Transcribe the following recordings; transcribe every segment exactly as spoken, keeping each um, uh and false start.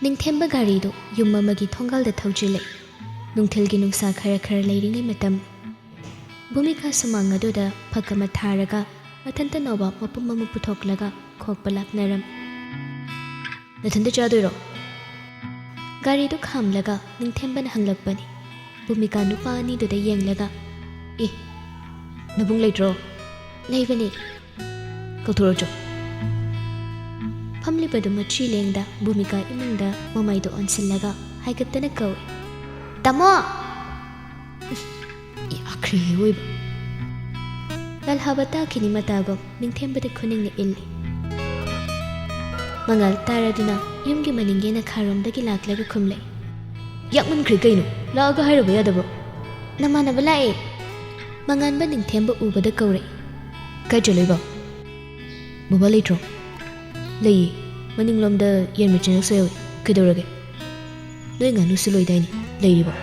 ꯅꯤꯡꯊꯦꯝꯕ ꯒꯥꯔꯤꯗꯨ ꯌꯨꯝ ꯑꯃꯒꯤ ꯊꯣꯡꯒꯥꯜꯗ ꯊꯧꯖꯤꯜꯂꯦ꯫ ꯅꯨꯡꯊꯤꯜꯒꯤ ꯅꯨꯡꯁꯥ ꯈꯔ ꯈꯔ ꯂꯩꯔꯤꯉꯩ ꯃꯇꯝ꯫ ꯚꯨꯃꯤꯀꯥ ꯁꯨꯃꯥꯡ ꯑꯗꯨꯗ ꯐꯛ ꯑꯃ ꯊꯥꯔꯒ ꯃꯊꯟꯇ ꯅꯣꯕꯥꯞ ꯃꯄꯨꯝ ꯑꯃ ꯄꯨꯊꯣꯛꯂꯒ ꯈꯣꯛꯄ ꯂꯥꯛꯅꯔꯝ꯫ "ꯅꯊꯟꯇ ꯆꯥꯗꯣꯏꯔꯣ?" ꯒꯥꯔꯤꯗꯨ ꯈꯥꯝꯂꯒ ꯅꯤꯡꯊꯦꯝꯕꯅ ꯍꯪꯂꯛꯄꯅꯤ꯫ ꯚꯨꯃꯤꯀꯥ ꯅꯨꯄꯥ ꯑꯅꯤꯗꯨꯗ ꯌꯦꯡꯂꯒ, "ꯑꯦ, ꯅꯕꯨꯡ ꯂꯩꯇ꯭ꯔꯣ?" "ꯂꯩꯕꯅꯤ꯫ ꯀꯧꯊꯣꯔꯛꯑꯣ ꯆꯣ꯫" ꯐꯝꯂꯤꯕꯗꯨ ꯃꯆꯤ ꯂꯦꯡꯗ ꯚꯨꯃꯤꯀꯥ ꯏꯃꯨꯡꯗ ꯃꯃꯥꯏꯗꯨ ꯑꯣꯟꯁꯤꯜꯂꯒ ꯍꯥꯏꯒꯠꯇꯅ ꯀꯧꯏ, "ꯇꯥꯃꯣ!" ꯌꯥꯈ꯭ꯔꯦ ꯑꯣꯏꯕ꯫ ꯂꯜꯍꯥꯕ ꯇꯥꯈꯤꯅꯤ ꯃꯇꯥꯒꯨꯝ ꯅꯤꯡꯊꯦꯝꯕꯗ ꯈꯨꯅꯤꯡꯅ ꯏꯜꯂꯤ꯫ ꯃꯉꯥꯜ ꯇꯥꯔꯗꯨꯅ ꯌꯨꯝꯒꯤ ꯃꯅꯤꯡ ꯌꯦꯅꯈꯥꯔꯣꯝꯗꯒꯤ ꯂꯥꯛꯂꯒ ꯈꯨꯝꯂꯦ, "ꯌꯥꯛꯃꯟꯈ꯭ꯔꯦ ꯀꯩꯅꯣ, ꯂꯥꯛꯑꯒ ꯍꯥꯏꯔꯨꯕ ꯌꯥꯗꯕ꯭ꯔꯣ?" "ꯅꯃꯥꯟꯅꯕ ꯂꯥꯛꯑꯦ꯫" ꯃꯉꯥꯟꯕ ꯅꯤꯡꯊꯦꯝꯕ ꯎꯕꯗ ꯀꯧꯔꯦ, "ꯀꯥꯏ ꯆꯠꯂꯨꯏꯕ?" "ꯕꯕꯥ ꯂꯩꯇ꯭ꯔꯣ?" "ꯂꯩꯌꯦ, ꯃꯅꯤꯡꯂꯣꯝꯗ ꯌꯦꯟ ꯃꯆꯤꯟꯖꯥꯛ ꯁꯣꯏꯍꯧꯋꯤ꯫ ꯀꯩꯗꯧꯔꯒꯦ? ꯅꯣꯏ ꯉꯥꯅꯨꯁꯨ ꯂꯣꯏꯗꯥꯏꯅꯦ, ꯂꯩꯔꯤꯕꯣ?"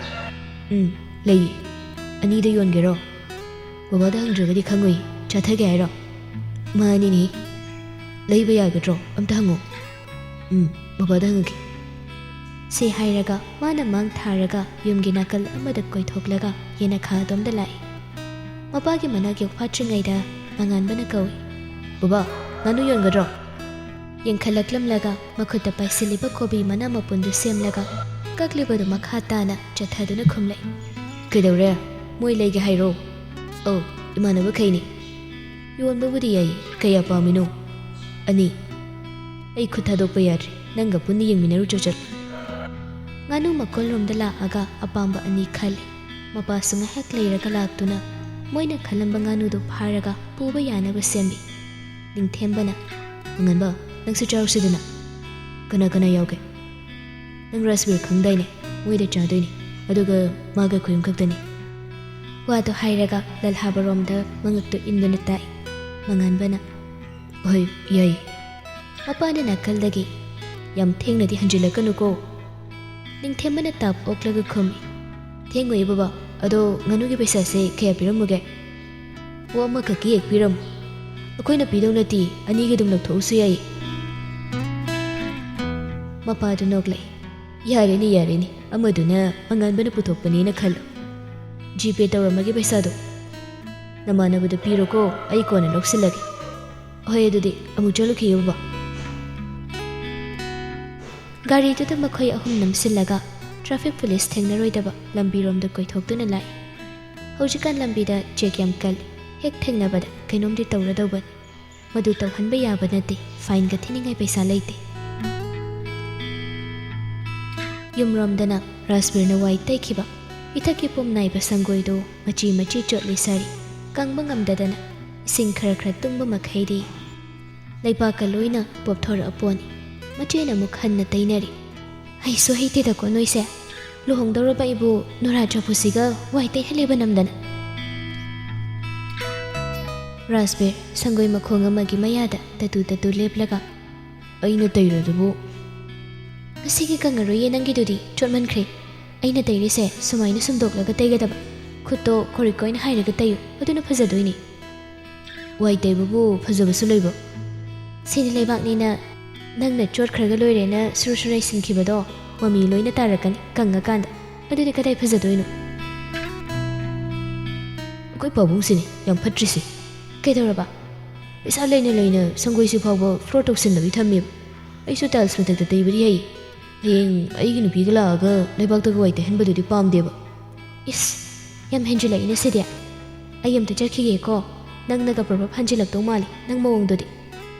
"ꯎꯝ, ꯂꯩꯌꯦ꯫ ꯑꯅꯤꯗ ꯌꯣꯟꯒꯦꯔꯣ?" "ꯕꯕꯥꯗ ꯍꯪꯗ꯭ꯔꯒꯗꯤ ꯈꯪꯉꯣꯏ꯫ ꯆꯥꯊꯒꯦ ꯍꯥꯏꯔꯣ?" "ꯃꯥꯅꯤꯅꯦ꯫ ꯂꯩꯕ ꯌꯥꯒꯗ꯭ꯔꯣ? ꯑꯝꯇ ꯍꯪꯉꯣ꯫" "ꯎꯝ, ꯕꯕꯥꯗ ꯍꯪꯉꯒꯦ꯫" ꯁꯤ ꯍꯥꯏꯔꯒ ꯃꯥꯅ ꯃꯥꯡ ꯊꯥꯔꯒ ꯌꯨꯝꯒꯤ ꯅꯥꯀꯜ ꯑꯃꯗ ꯀꯣꯏꯊꯣꯛꯂꯒ ꯌꯦꯅꯈꯥ ꯑꯗꯣꯝꯗ ꯂꯥꯛꯏ꯫ ꯃꯄꯥꯒꯤ ꯃꯅꯥꯛ ꯌꯧꯐꯥꯠꯇ꯭ꯔꯤꯉꯩꯗ ꯃꯉꯥꯟꯕꯅ ꯀꯧꯏ, "ꯕꯕꯥ, ꯉꯥꯅꯨ ꯌꯣꯟꯒꯗ꯭ꯔꯣ?" ꯌꯦꯡꯈꯠꯂꯛꯂꯝꯂꯒ ꯃꯈꯨꯠꯇ ꯄꯥꯏꯁꯤꯜꯂꯤꯕ ꯀꯣꯕꯤ ꯃꯅꯥ ꯃꯄꯨꯟꯗꯨ ꯁꯦꯝꯂꯒ ꯀꯛꯂꯤꯕꯗꯨ ꯃꯈꯥ ꯇꯥꯅ ꯆꯠꯊꯗꯨꯅ ꯈꯨꯝꯂꯛꯏ, "ꯀꯩꯗꯧꯔꯦ? ꯃꯣꯏ ꯂꯩꯒꯦ ꯍꯥꯏꯔꯣ?" "ꯑꯧ, ꯏꯃꯥꯟꯅꯕꯈꯩꯅꯤ꯫" "ꯌꯣꯟꯕꯕꯨꯗꯤ ꯌꯥꯏ, ꯀꯌꯥ ꯄꯥꯝꯃꯤꯅꯣ?" "ꯑꯅꯤ꯫" "ꯑꯩ ꯈꯨꯠ ꯊꯥꯗꯣꯛꯄ ꯌꯥꯗ꯭ꯔꯤ, ꯅꯪꯒ ꯄꯨꯟꯅ ꯌꯦꯡꯃꯤꯟꯅꯔꯨ ꯆꯣ ꯆꯠꯂꯣ꯫" ꯉꯥꯅꯨ ꯃꯀꯣꯜꯔꯣꯝꯗ ꯂꯥꯛꯑꯒ ꯑꯄꯥꯝꯕ ꯑꯅꯤ ꯈꯜꯂꯤ꯫ ꯃꯄꯥꯁꯨ ꯉꯥꯏꯍꯥꯛ ꯂꯩꯔꯒ ꯂꯥꯛꯇꯨꯅ ꯃꯣꯏꯅ ꯈꯜꯂꯝꯕ ꯉꯥꯅꯨꯗꯨ ꯐꯥꯔꯒ ꯄꯨꯕ ꯌꯥꯅꯕ ꯁꯦꯝꯃꯤ꯫ ꯅꯤꯡꯊꯦꯝꯕꯅ, "ꯃꯉꯥꯟꯕ, ꯅꯪꯁꯨ ꯆꯥꯔꯨꯁꯤꯗꯅ꯫" "ꯀꯅꯥ ꯀꯅꯥ ꯌꯥꯎꯒꯦ?" "ꯅꯪ ꯔꯥꯖꯕꯤꯔ ꯈꯪꯗꯥꯏꯅꯦ? ꯃꯣꯏꯗ ꯆꯥꯗꯣꯏꯅꯦ꯫ ꯑꯗꯨꯒ ꯃꯥꯒ ꯑꯩꯈꯣꯏ ꯑꯍꯨꯝ ꯈꯛꯇꯅꯤ꯫" ꯋꯥꯗꯨ ꯍꯥꯏꯔꯒ ꯂꯜꯍꯥꯕꯔꯣꯝꯗ ꯃꯉꯛꯇꯨ ꯏꯟꯗꯨꯅ ꯇꯥꯏ꯫ ꯃꯉꯥꯟꯕꯅ, "ꯍꯣꯏ, ꯌꯥꯏ꯫" ꯃꯄꯥꯅ ꯅꯥꯀꯜꯗꯒꯤ, "ꯌꯥꯝ ꯊꯦꯡꯅꯗꯤ ꯍꯟꯖꯤꯜꯂꯛꯀꯅꯨꯀꯣ꯫" ꯅꯤꯡꯊꯦꯝꯕꯅ ꯇꯥꯞ ꯑꯣꯛꯂꯒ ꯈꯨꯝꯃꯤ, "ꯊꯦꯡꯉꯣꯏꯌꯦ ꯕꯕꯥ, ꯑꯗꯣ ꯉꯥꯅꯨꯒꯤ ꯄꯩꯁꯥꯁꯦ ꯀꯌꯥ ꯄꯤꯔꯝꯃꯨꯒꯦ?" "ꯑꯣ, ꯑꯃꯈꯛꯀꯤ ꯍꯦꯛ ꯄꯤꯔꯝꯃꯨ꯫ ꯑꯩꯈꯣꯏꯅ ꯄꯤꯗꯧ ꯅꯠꯇꯦ, ꯑꯅꯤꯒꯤ ꯑꯗꯨꯝ ꯂꯧꯊꯣꯛꯎꯁꯨ ꯌꯥꯏꯌꯦ꯫" ꯃꯄꯥꯗꯨ ꯅꯣꯛꯂꯛꯏ꯫ "ꯌꯥꯔꯦꯅꯦ, ꯌꯥꯔꯦꯅꯦ, ꯑꯃꯗꯨꯅ ꯑꯉꯥꯟꯕꯅ ꯄꯨꯊꯣꯛꯄꯅꯦꯅ ꯈꯜꯂꯣ꯫ ꯖꯤꯄꯦ ꯇꯧꯔꯝꯃꯒꯦ ꯄꯩꯁꯥꯗꯣ꯫ ꯅꯃꯥꯟꯅꯕꯗ ꯄꯤꯔꯣꯀꯣ, ꯑꯩ ꯀꯣꯟꯅ ꯂꯧꯁꯤꯜꯂꯒꯦ꯫ ꯍꯣꯏ, ꯑꯗꯨꯗꯤ ꯑꯃꯨꯛ ꯆꯠꯂꯨꯈꯤꯒꯦ ꯕꯕꯥ꯫" ꯒꯥꯔꯤꯗꯨꯗ ꯃꯈꯣꯏ ꯑꯍꯨꯝ ꯅꯝꯁꯤꯜꯂꯒ ꯇ꯭ꯔꯥꯐꯤꯛ ꯄꯨꯂꯤꯁ ꯊꯦꯡꯅꯔꯣꯏꯗꯕ ꯂꯝꯕꯤꯔꯣꯝꯗ ꯀꯣꯏꯊꯣꯛꯇꯨꯅ ꯂꯥꯛꯏ꯫ ꯍꯧꯖꯤꯛꯀꯥꯟ ꯂꯝꯕꯤꯗ ꯆꯦꯛ ꯌꯥꯝ ꯀꯜꯂꯤ꯫ ꯍꯦꯛ ꯊꯦꯡꯅꯕꯗ ꯀꯩꯅꯣꯝꯗꯤ ꯇꯧꯔꯗꯧꯕꯅꯤ꯫ ꯃꯗꯨ ꯇꯧꯍꯟꯕ ꯌꯥꯕ ꯅꯠꯇꯦ, ꯐꯥꯏꯟꯒ ꯊꯤꯅꯤꯡꯉꯥꯏ ꯄꯩꯁꯥ ꯂꯩꯇꯦ꯫ ꯌꯨꯝꯔꯣꯝꯗꯅ ꯔꯥꯖꯕꯤꯔꯅ ꯋꯥꯏ ꯇꯩꯈꯤꯕ ꯏꯊꯛꯀꯤ ꯄꯨꯝ ꯅꯥꯏꯕ ꯁꯪꯒꯣꯏꯗꯨ ꯃꯆꯤ ꯃꯆꯤ ꯆꯣꯠꯂꯤ ꯁꯥꯔꯤ꯫ ꯀꯪꯕ ꯉꯝꯗꯗꯅ ꯏꯁꯤꯡ ꯈꯔ ꯈꯔ ꯇꯨꯡꯕ ꯃꯈꯩꯗꯤ ꯂꯩꯕꯥꯛꯀ ꯂꯣꯏꯅ ꯄꯣꯞꯊꯣꯔꯛꯑ ꯄꯣꯠꯅꯤ꯫ ꯃꯆꯦꯅ ꯑꯃꯨꯛ ꯍꯟꯅ ꯇꯩꯅꯔꯤ꯫ "ꯍꯩꯁꯨ ꯍꯩꯇꯦꯗꯀꯣ ꯅꯣꯏꯁꯦ꯫ ꯂꯨꯍꯣꯡꯗꯧꯔꯕ ꯑꯩꯕꯨ ꯅꯨꯔꯥ ꯆꯐꯨꯁꯤꯒ ꯋꯥꯏ ꯇꯩꯍꯜꯂꯦꯕ ꯅꯝꯗꯅ꯫" ꯔꯥꯖꯕꯤꯔ ꯁꯪꯒꯣꯏ ꯃꯈꯣꯡ ꯑꯃꯒꯤ ꯃꯌꯥꯗ ꯇꯇꯨ ꯇꯇꯨ ꯂꯦꯞꯂꯒ, "ꯑꯩꯅ ꯇꯩꯔꯗꯨꯕꯨ?" "ꯉꯁꯤꯒꯤ ꯀꯪꯉꯔꯣꯏꯌꯦ ꯅꯪꯒꯤꯗꯨꯗꯤ, ꯆꯣꯠꯃꯟꯈ꯭ꯔꯦ꯫ ꯑꯩꯅ ꯇꯩꯔꯤꯁꯦ ꯁꯨꯃꯥꯏꯅ ꯁꯨꯝꯗꯣꯛꯂꯒ ꯇꯩꯒꯗꯕ꯫ ꯈꯨꯠꯇꯣ ꯈꯣꯔꯤꯛ ꯑꯣꯏꯅ ꯍꯥꯏꯔꯒ ꯇꯩꯌꯨ, ꯑꯗꯨꯅ ꯐꯖꯗꯣꯏꯅꯤ꯫" "ꯋꯥꯏ ꯇꯩꯕꯕꯨ ꯐꯖꯕꯁꯨ ꯂꯩꯕ꯭ꯔꯣ?" "ꯁꯤꯗꯤ ꯂꯩꯕꯥꯛꯅꯤꯅ ꯅꯪꯅ ꯆꯣꯠꯈ꯭ꯔꯒ ꯂꯣꯏꯔꯦꯅ ꯁꯨꯔ ꯁꯨꯔ ꯅꯩꯁꯤꯟꯈꯤꯕꯗꯣ ꯃꯃꯤ ꯂꯣꯏꯅ ꯇꯥꯔꯛꯀꯅꯤ ꯀꯪꯉꯀꯥꯟꯗ꯫ ꯑꯗꯨꯗꯤ ꯀꯗꯥꯏ ꯐꯖꯗꯣꯏꯅꯣ?" "ꯑꯩꯈꯣꯏ ꯄꯥꯕꯨꯡꯁꯤꯅꯤ ꯌꯥꯝ ꯐꯠꯇ꯭ꯔꯤꯁꯦ꯫" "ꯀꯩꯗꯧꯔꯕ?" "ꯄꯩꯁꯥ ꯂꯩꯅ ꯂꯩꯅ ꯁꯪꯒꯣꯏꯁꯤ ꯐꯥꯎꯕ ꯐ꯭ꯂꯣꯔ ꯇꯧꯁꯤꯟꯗꯕꯤ ꯊꯝꯃꯦꯕ꯫ ꯑꯩꯁꯨ ꯇꯥꯏꯜꯁ ꯃꯊꯛꯇ ꯇꯩꯕꯗꯤ ꯍꯩ꯫ ꯍꯌꯦꯡ ꯑꯩꯒꯤ ꯅꯨꯄꯤꯒ ꯂꯥꯛꯑꯒ ꯂꯩꯕꯥꯛꯇꯒ ꯋꯥꯏ ꯇꯩꯍꯟꯕꯗꯨꯗꯤ ꯄꯥꯝꯗꯦꯕ꯫" "ꯏꯁ, ꯌꯥꯝ ꯍꯦꯟꯖꯤꯜꯂꯛꯏꯅ ꯁꯤꯗꯤ꯫ ꯑꯩ ꯑꯝꯇ ꯆꯠꯈꯤꯒꯦꯀꯣ꯫ ꯅꯪꯅꯒ ꯄ꯭ꯔꯣꯕ꯭ꯂꯦꯝ ꯍꯟꯖꯤꯜꯂꯛꯇꯧ ꯃꯥꯜꯂꯤ ꯅꯪ ꯃꯑꯣꯡꯗꯨꯗꯤ꯫"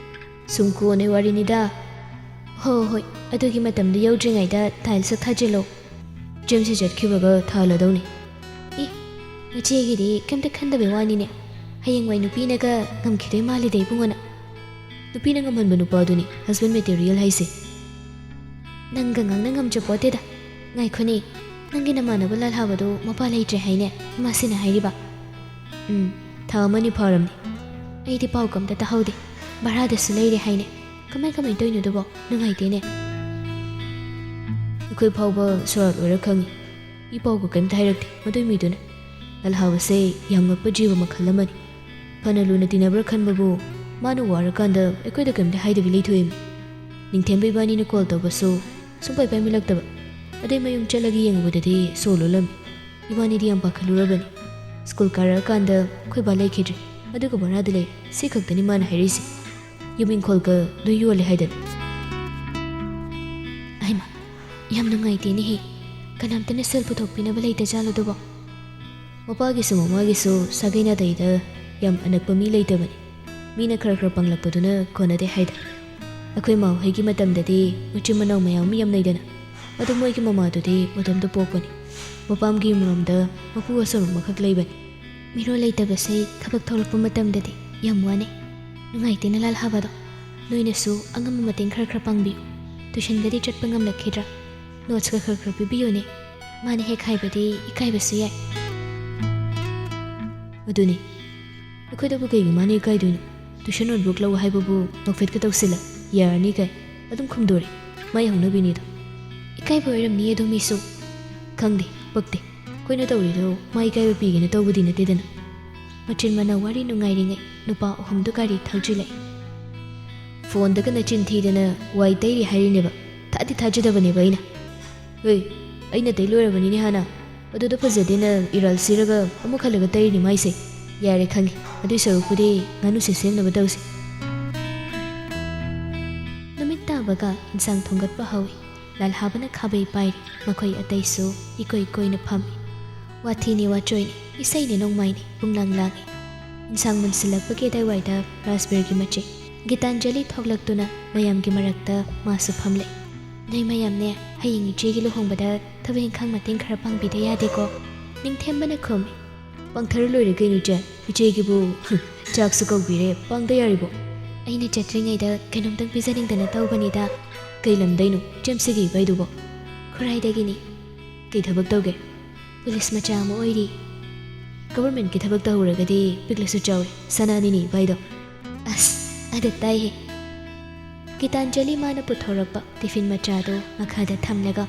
"ꯁꯨꯝ ꯀꯣꯟꯅꯩ ꯋꯥꯔꯤꯅꯤꯗ꯫" "ꯍꯣꯏ ꯍꯣꯏ, ꯑꯗꯨꯒꯤ ꯃꯇꯝꯗꯨ ꯌꯧꯗ꯭ꯔꯤꯉꯩꯗ ꯇꯥꯏꯜꯁ ꯊꯥꯖꯤꯜꯂꯣ꯫ ꯖꯦꯝꯁꯤ ꯆꯠꯈꯤꯕꯒ ꯊꯥꯍꯜꯂꯗꯧꯅꯤ꯫" "ꯏ, ꯅꯆꯦꯒꯤꯗꯤ ꯀꯩꯝꯇ ꯈꯟꯗꯕꯩ ꯋꯥꯅꯤꯅꯦ꯫ ꯍꯌꯦꯡꯋꯥꯏ ꯅꯨꯄꯤꯅꯒ ꯉꯝꯈꯤꯗꯣꯏ ꯃꯥꯜꯂꯤꯗ ꯏꯕꯨꯡꯉꯣꯅ꯫" "ꯅꯨꯄꯤꯅ ꯉꯝꯍꯟꯕ ꯅꯨꯄꯥꯗꯨꯅꯤ ꯍꯁꯕꯦꯟ ꯃꯦꯇꯦꯔꯤꯌꯦꯜ ꯍꯥꯏꯁꯦ꯫" "ꯅꯪꯒ ꯉꯥꯡꯅ ꯉꯝꯖꯄꯣꯠꯇꯦꯗ꯫ ꯉꯥꯏꯈꯣꯅꯦ, ꯅꯪꯒꯤ ꯅꯃꯥꯟꯅꯕ ꯂꯥꯜꯍꯥꯕꯗꯣ ꯃꯄꯥ ꯂꯩꯇ꯭ꯔꯦ ꯍꯥꯏꯅꯦ, ꯏꯃꯥꯁꯤꯅ ꯍꯥꯏꯔꯤꯕ?" "ꯎꯝ, ꯊꯥ ꯑꯃꯅꯤ ꯐꯥꯔꯝꯅꯤ꯫ ꯑꯩꯗꯤ ꯄꯥꯎꯒ ꯑꯝꯇ ꯇꯥꯍꯧꯗꯦ꯫ ꯚꯔꯥꯗꯁꯨ ꯂꯩꯔꯦ ꯍꯥꯏꯅꯦ꯫ ꯀꯃꯥꯏ ꯀꯃꯥꯏ ꯇꯧꯔꯤꯅꯣ ꯑꯗꯨꯕꯣ? ꯅꯨꯡꯉꯥꯏꯇꯦꯅꯦ꯫" "ꯑꯩꯈꯣꯏ ꯐꯥꯎꯕ ꯁꯣꯔꯥꯠ ꯑꯣꯏꯔ ꯈꯪꯉꯤ꯫ ꯏ ꯄꯥꯎꯒ ꯀꯩꯝꯇ ꯍꯥꯏꯔꯛꯇꯦ ꯃꯗꯨꯏ ꯃꯤꯗꯨꯅ꯫ ꯂꯥꯜꯍꯥꯕꯁꯦ ꯌꯥꯝ ꯉꯛꯄ ꯖꯤꯕ ꯃꯈꯜ ꯑꯃꯅꯤ꯫ ꯐꯅ ꯂꯨꯅ ꯇꯤꯟꯅꯕ꯭ꯔꯥ ꯈꯟꯕꯕꯨ ꯃꯥꯅ ꯋꯥꯔꯀꯥꯟꯗ ꯑꯩꯈꯣꯏꯗ ꯀꯩꯝꯇ ꯍꯥꯏꯗꯕꯤ ꯂꯩꯊꯣꯛꯏꯃꯤ꯫ ꯅꯤꯡꯊꯦꯝꯕ ꯏꯕꯥꯅꯤꯅ ꯀꯣꯜ ꯇꯧꯕꯁꯨ ꯁꯨꯡꯄꯥꯏ ꯄꯥꯏꯃꯤꯜꯂꯛꯇꯕ꯫ ꯑꯗꯩ ꯃꯌꯨꯝ ꯆꯠꯂꯒ ꯌꯦꯡꯉꯨꯕꯗꯗꯤ ꯁꯣ ꯂꯣꯜꯂꯝꯃꯤ꯫ ꯏꯕꯥꯅꯤꯗꯤ ꯌꯥꯝ ꯄꯥꯈꯠꯂꯨꯔꯕꯅꯤ꯫ ꯁ꯭ꯀꯨꯜ ꯀꯥꯔꯛꯑꯀꯥꯟꯗ ꯑꯩꯈꯣꯏ ꯕꯥ ꯂꯩꯈꯤꯗ꯭ꯔꯦ, ꯑꯗꯨꯒ ꯚꯔꯥꯗ ꯂꯩ, ꯁꯤ ꯈꯛꯇꯅꯤ ꯃꯥꯅ ꯍꯥꯏꯔꯛꯏꯁꯦ꯫ ꯌꯨꯝ ꯏꯪꯈꯣꯜꯒ ꯂꯣꯏ ꯌꯣꯜꯂꯦ ꯍꯥꯏꯗꯅ꯫ ꯑꯩꯃ, ꯌꯥꯝ ꯅꯨꯡꯉꯥꯏꯇꯦꯅꯦꯍꯦ꯫ ꯀꯅꯥꯝꯇꯅ ꯁꯦꯜ ꯄꯨꯊꯣꯛꯄꯤꯅꯕ ꯂꯩꯇ ꯖꯥꯠꯂꯣ ꯑꯗꯨꯕꯣ? ꯃꯄꯥꯒꯤꯁꯨ ꯃꯃꯥꯒꯤꯁꯨ ꯁꯥꯒꯩ ꯅꯥꯇꯩꯗ ꯌꯥꯝ ꯑꯅꯛꯄ ꯃꯤ ꯂꯩꯇꯕꯅꯤ꯫ ꯃꯤꯅ ꯈꯔ ꯈꯔ ꯄꯥꯡꯂꯛꯄꯗꯨꯅ ꯀꯣꯟꯅꯗꯦ ꯍꯥꯏꯗ꯫ ꯑꯩꯈꯣꯏ ꯃꯥꯍꯣꯏꯒꯤ ꯃꯇꯝꯗꯗꯤ ꯃꯆꯤꯟ ꯃꯅꯥꯎ ꯃꯌꯥꯝ ꯑꯃ ꯌꯥꯝ ꯂꯩꯗꯅ, ꯑꯗꯨ ꯃꯣꯏꯒꯤ ꯃꯃꯥꯗꯨꯗꯤ ꯃꯇꯣꯝꯇ ꯄꯣꯛꯄꯅꯤ꯫ ꯃꯄꯥꯝꯒꯤ ꯃꯔꯣꯝꯗ ꯃꯄꯨ ꯑꯁꯣꯟꯕ ꯑꯃꯈꯛ ꯂꯩꯕꯅꯤ꯫ ꯃꯤꯔꯣꯜ ꯂꯩꯇꯕꯁꯦ ꯊꯕꯛ ꯊꯣꯛꯂꯛꯄ ꯃꯇꯝꯗꯗꯤ ꯌꯥꯝ ꯋꯥꯅꯩ꯫ ꯅꯨꯡꯉꯥꯏꯇꯦꯅ ꯂꯥꯜꯍꯥꯕꯗꯣ꯫ ꯅꯣꯏꯅꯁꯨ ꯑꯉꯝꯕ ꯃꯇꯦꯡ ꯈꯔ ꯈꯔ ꯄꯥꯡꯕꯤꯌꯨ꯫ ꯇ꯭ꯌꯨꯁꯟꯒꯗꯤ ꯆꯠꯄ ꯉꯝꯂꯛꯈꯤꯗ꯭ꯔꯥ? ꯅꯣꯠꯁꯀ ꯈꯔ ꯈꯔ ꯄꯤꯕꯤꯌꯨꯅꯦ꯫ ꯃꯥꯅ ꯍꯦꯛ ꯍꯥꯏꯕꯗꯤ ꯏꯀꯥꯏꯕꯁꯨ ꯌꯥꯏ꯫ ꯑꯗꯨꯅꯤ, ꯑꯩꯈꯣꯏꯗꯕꯨ ꯀꯩꯒꯤ ꯃꯥꯅ ꯏꯀꯥꯏꯗꯣꯏꯅꯣ? ꯇ꯭ꯌꯨꯁꯟ ꯅꯣꯠꯕꯨꯛ ꯂꯧ ꯍꯥꯏꯕꯕꯨ ꯅꯣꯛꯐꯦꯠꯀ ꯇꯧꯁꯤꯜꯂ ꯌꯥꯔꯅꯤ ꯀꯥꯏ ꯑꯗꯨꯝ ꯈꯨꯝꯗꯣꯔꯦ꯫ ꯃꯥꯏ ꯍꯧꯅꯕꯤꯅꯤꯗꯣ꯫ ꯏꯀꯥꯏꯕ ꯑꯣꯏꯔꯝꯅꯤ ꯑꯗꯣ ꯃꯤꯁꯨ꯫ ꯈꯪꯗꯦ, ꯄꯛꯇꯦ꯫ ꯑꯩꯈꯣꯏꯅ ꯇꯧꯔꯤꯗꯣ ꯃꯥ ꯏꯀꯥꯏꯕ ꯄꯤꯒꯦꯅ ꯇꯧꯕꯗꯤ ꯅꯠꯇꯦꯗꯅ꯫ ꯃꯆꯤꯟ ꯃꯅꯥꯎ ꯋꯥꯔꯤ ꯅꯨꯡꯉꯥꯏꯔꯤꯉꯩ ꯅꯨꯄꯥ ꯑꯍꯨꯝꯗꯨ ꯒꯥꯔꯤ ꯊꯧꯖꯤꯜꯂꯛꯏ꯫ ꯐꯣꯟꯗꯒ ꯅꯆꯤꯟ ꯊꯤꯗꯅ ꯋꯥꯏ ꯇꯩꯔꯤ ꯍꯥꯏꯔꯤꯅꯦꯕ꯫ ꯊꯥꯗꯤ ꯊꯥꯖꯗꯕꯅꯦꯕ ꯑꯩꯅ꯫ ꯍꯣꯏ, ꯑꯩꯅ ꯇꯩ ꯂꯣꯏꯔꯕꯅꯤꯅꯦ ꯍꯥꯟꯅ꯫ ꯑꯗꯨꯗ ꯐꯖꯗꯦꯅ ꯏꯔꯥꯜ ꯁꯤꯔꯒ ꯑꯃꯨꯛ ꯍꯜꯂꯒ ꯇꯩꯔꯤꯅꯤ ꯃꯥꯏꯁꯦ꯫ ꯌꯥꯔꯦ ꯈꯪꯉꯦ, ꯑꯗꯨꯏ ꯁꯔꯨꯛꯄꯨꯗꯤ ꯉꯥꯅꯨꯁꯦ ꯁꯦꯝꯅꯕ ꯇꯧꯁꯤ꯫ ꯅꯨꯃꯤꯠ ꯇꯥꯕꯒ ꯏꯟꯁꯥꯡ ꯊꯣꯡꯒꯠꯄ ꯍꯧꯏ꯫ ꯂꯥꯜꯍꯥꯕꯅ ꯈꯥꯕꯩ ꯄꯥꯏꯔꯤ꯫ ꯃꯈꯣꯏ ꯑꯇꯩꯁꯨ ꯏꯀꯣꯏ ꯀꯣꯏꯅ ꯐꯝꯃꯤ꯫ ꯋꯥꯊꯤꯅꯦ ꯋꯥꯆꯣꯏꯅꯦ, ꯏꯁꯩꯅꯦ ꯅꯣꯡꯃꯥꯏꯅꯦ, ꯄꯨꯡꯂꯥꯡ ꯂꯥꯡꯉꯤ꯫ ꯏꯟꯁꯥꯡ ꯃꯨꯟꯁꯤꯜꯂꯛꯄꯒꯤ ꯑꯗꯨꯋꯥꯏꯗ ꯔꯥꯁꯕꯤꯔꯒꯤ ꯃꯆꯦ ꯒꯤꯇꯥꯟꯖꯂꯤ ꯊꯣꯛꯂꯛꯇꯨꯅ ꯃꯌꯥꯝꯒꯤ ꯃꯔꯛꯇ ꯃꯥꯁꯨ ꯐꯝꯂꯦ꯫ ꯅꯣꯏ ꯃꯌꯥꯝꯅꯦ, ꯍꯌꯦꯡ ꯏꯆꯦꯒꯤ ꯂꯨꯍꯣꯡꯕꯗ ꯊꯕꯛ ꯏꯪꯈꯥꯡ ꯃꯇꯦꯡ ꯈꯔ ꯄꯥꯡꯕꯤꯗ ꯌꯥꯗꯦꯀꯣ? ꯅꯤꯡꯊꯦꯝꯕꯅ ꯈꯨꯝꯃꯤ꯫ ꯄꯥꯡꯊꯔ ꯂꯣꯏꯔꯦ ꯀꯩꯅꯣ ꯏꯆꯦ꯫ ꯏꯆꯦꯒꯤꯕꯨ ꯆꯥꯛꯁꯨ ꯀꯧꯕꯤꯔꯦ, ꯄꯥꯡꯗ ꯌꯥꯔꯤꯕꯣ? ꯑꯩꯅ ꯆꯠꯇ꯭ꯔꯤꯉꯩꯗ ꯀꯩꯅꯣꯝꯇꯪ ꯄꯤꯖꯅꯤꯡꯗꯅ ꯇꯧꯕꯅꯤꯗ꯫ ꯀꯩ ꯂꯝꯗꯩꯅꯣ ꯏꯆꯦꯝꯁꯤꯒꯤ ꯏꯕꯥꯏꯗꯨꯕꯣ? ꯈꯨꯔꯥꯏꯗꯒꯤꯅꯤ꯫ ꯀꯩ ꯊꯕꯛ ꯇꯧꯒꯦ? ꯄꯨꯂꯤꯁ ꯃꯆꯥ ꯑꯃ ꯑꯣꯏꯔꯤ꯫ ꯒꯚꯔꯟꯃꯦꯟꯠꯀꯤ ꯊꯕꯛ ꯇꯧꯍꯧꯔꯒꯗꯤ ꯄꯤꯛꯂꯁꯨ ꯆꯥꯎꯔꯦ, ꯁꯅꯥꯅꯤꯅꯦ ꯏꯕꯥꯏꯗꯣ꯫ ꯑꯁ, ꯑꯗꯨ ꯇꯥꯏꯍꯦ꯫ ꯒꯤꯇꯥꯟꯖꯂꯤ ꯃꯥꯅ ꯄꯨꯊꯣꯔꯛꯄ ꯇꯤꯐꯤꯟ ꯃꯆꯥꯗꯣ ꯃꯈꯥꯗ ꯊꯝꯂꯒ,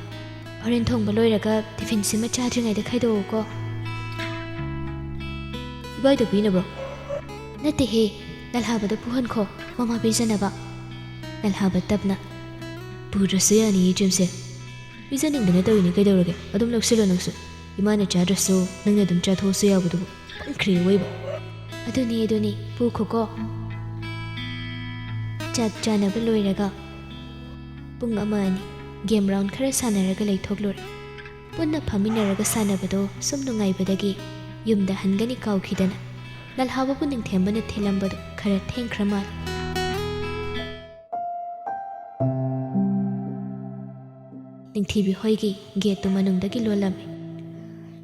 "ꯍꯣꯔꯦꯟ ꯊꯣꯡꯕ ꯂꯣꯏꯔꯒ ꯇꯤꯐꯤꯟꯁꯤꯃ ꯆꯥꯗ꯭ꯔꯤꯉꯩꯗ ꯈꯥꯏꯗꯣꯛꯎꯀꯣ꯫" "ꯏꯕꯥꯏꯗ ꯄꯤꯅꯕ꯭ꯔꯣ?" "ꯅꯠꯇꯦꯍꯦ, ꯂꯥꯜꯍꯥꯕꯗ ꯄꯨꯍꯟꯈꯣ, ꯃꯃꯥ ꯄꯤꯖꯅꯕ꯫" ꯂꯥꯜꯍꯥꯕ ꯇꯞꯅ, ꯄꯨꯗ꯭ꯔꯁꯨ ꯌꯥꯅꯤꯌꯦ ꯏꯆꯦꯝꯁꯦ꯫ ꯄꯤꯖꯅꯤꯡꯗꯅ ꯇꯧꯔꯤꯅꯤ, ꯀꯩꯗꯧꯔꯒꯦ? ꯑꯗꯨꯝ ꯂꯧꯁꯤꯜꯂꯣ ꯅꯪꯁꯨ꯫ ꯏꯃꯥꯅ ꯆꯥꯗ꯭ꯔꯁꯨ ꯅꯪꯅ ꯑꯗꯨꯝ ꯆꯥꯊꯣꯛꯑꯁꯨ ꯌꯥꯕꯗꯨꯕꯨ꯫ ꯄꯪꯈ꯭ꯔꯦ ꯑꯣꯏꯕ꯫ ꯑꯗꯨꯅꯤ, ꯑꯗꯨꯅꯤ, ꯄꯨꯈꯣꯀꯣ꯫ ꯆꯥꯛ ꯆꯥꯅꯕ ꯂꯣꯏꯔꯒ ꯄꯨꯡ ꯑꯃ ꯑꯅꯤ ꯒꯦꯝ ꯔꯥꯎꯟ ꯈꯔ ꯁꯥꯟꯅꯔꯒ ꯂꯩꯊꯣꯛꯂꯨꯔꯦ꯫ ꯄꯨꯟꯅ ꯐꯝꯃꯤꯟꯅꯔꯒ ꯁꯥꯟꯅꯕꯗꯣ ꯁꯨꯝ ꯅꯨꯡꯉꯥꯏꯕꯗꯒꯤ ꯌꯨꯝꯗ ꯍꯟꯒꯅꯤ ꯀꯥꯎꯈꯤꯗꯅ ꯂꯜꯍꯥꯎꯕꯕꯨ ꯅꯤꯡꯊꯦꯝꯕꯅ ꯊꯤꯜꯂꯝꯕꯗꯣ ꯈꯔ ꯊꯦꯡꯈ꯭ꯔ ꯃꯥꯜꯂꯦ꯫ ꯅꯤꯡꯊꯤꯕꯤ ꯍꯣꯏꯒꯤ ꯒꯦꯠꯇꯨ ꯃꯅꯨꯡꯗꯒꯤ ꯂꯣꯜꯂꯝꯃꯤ꯫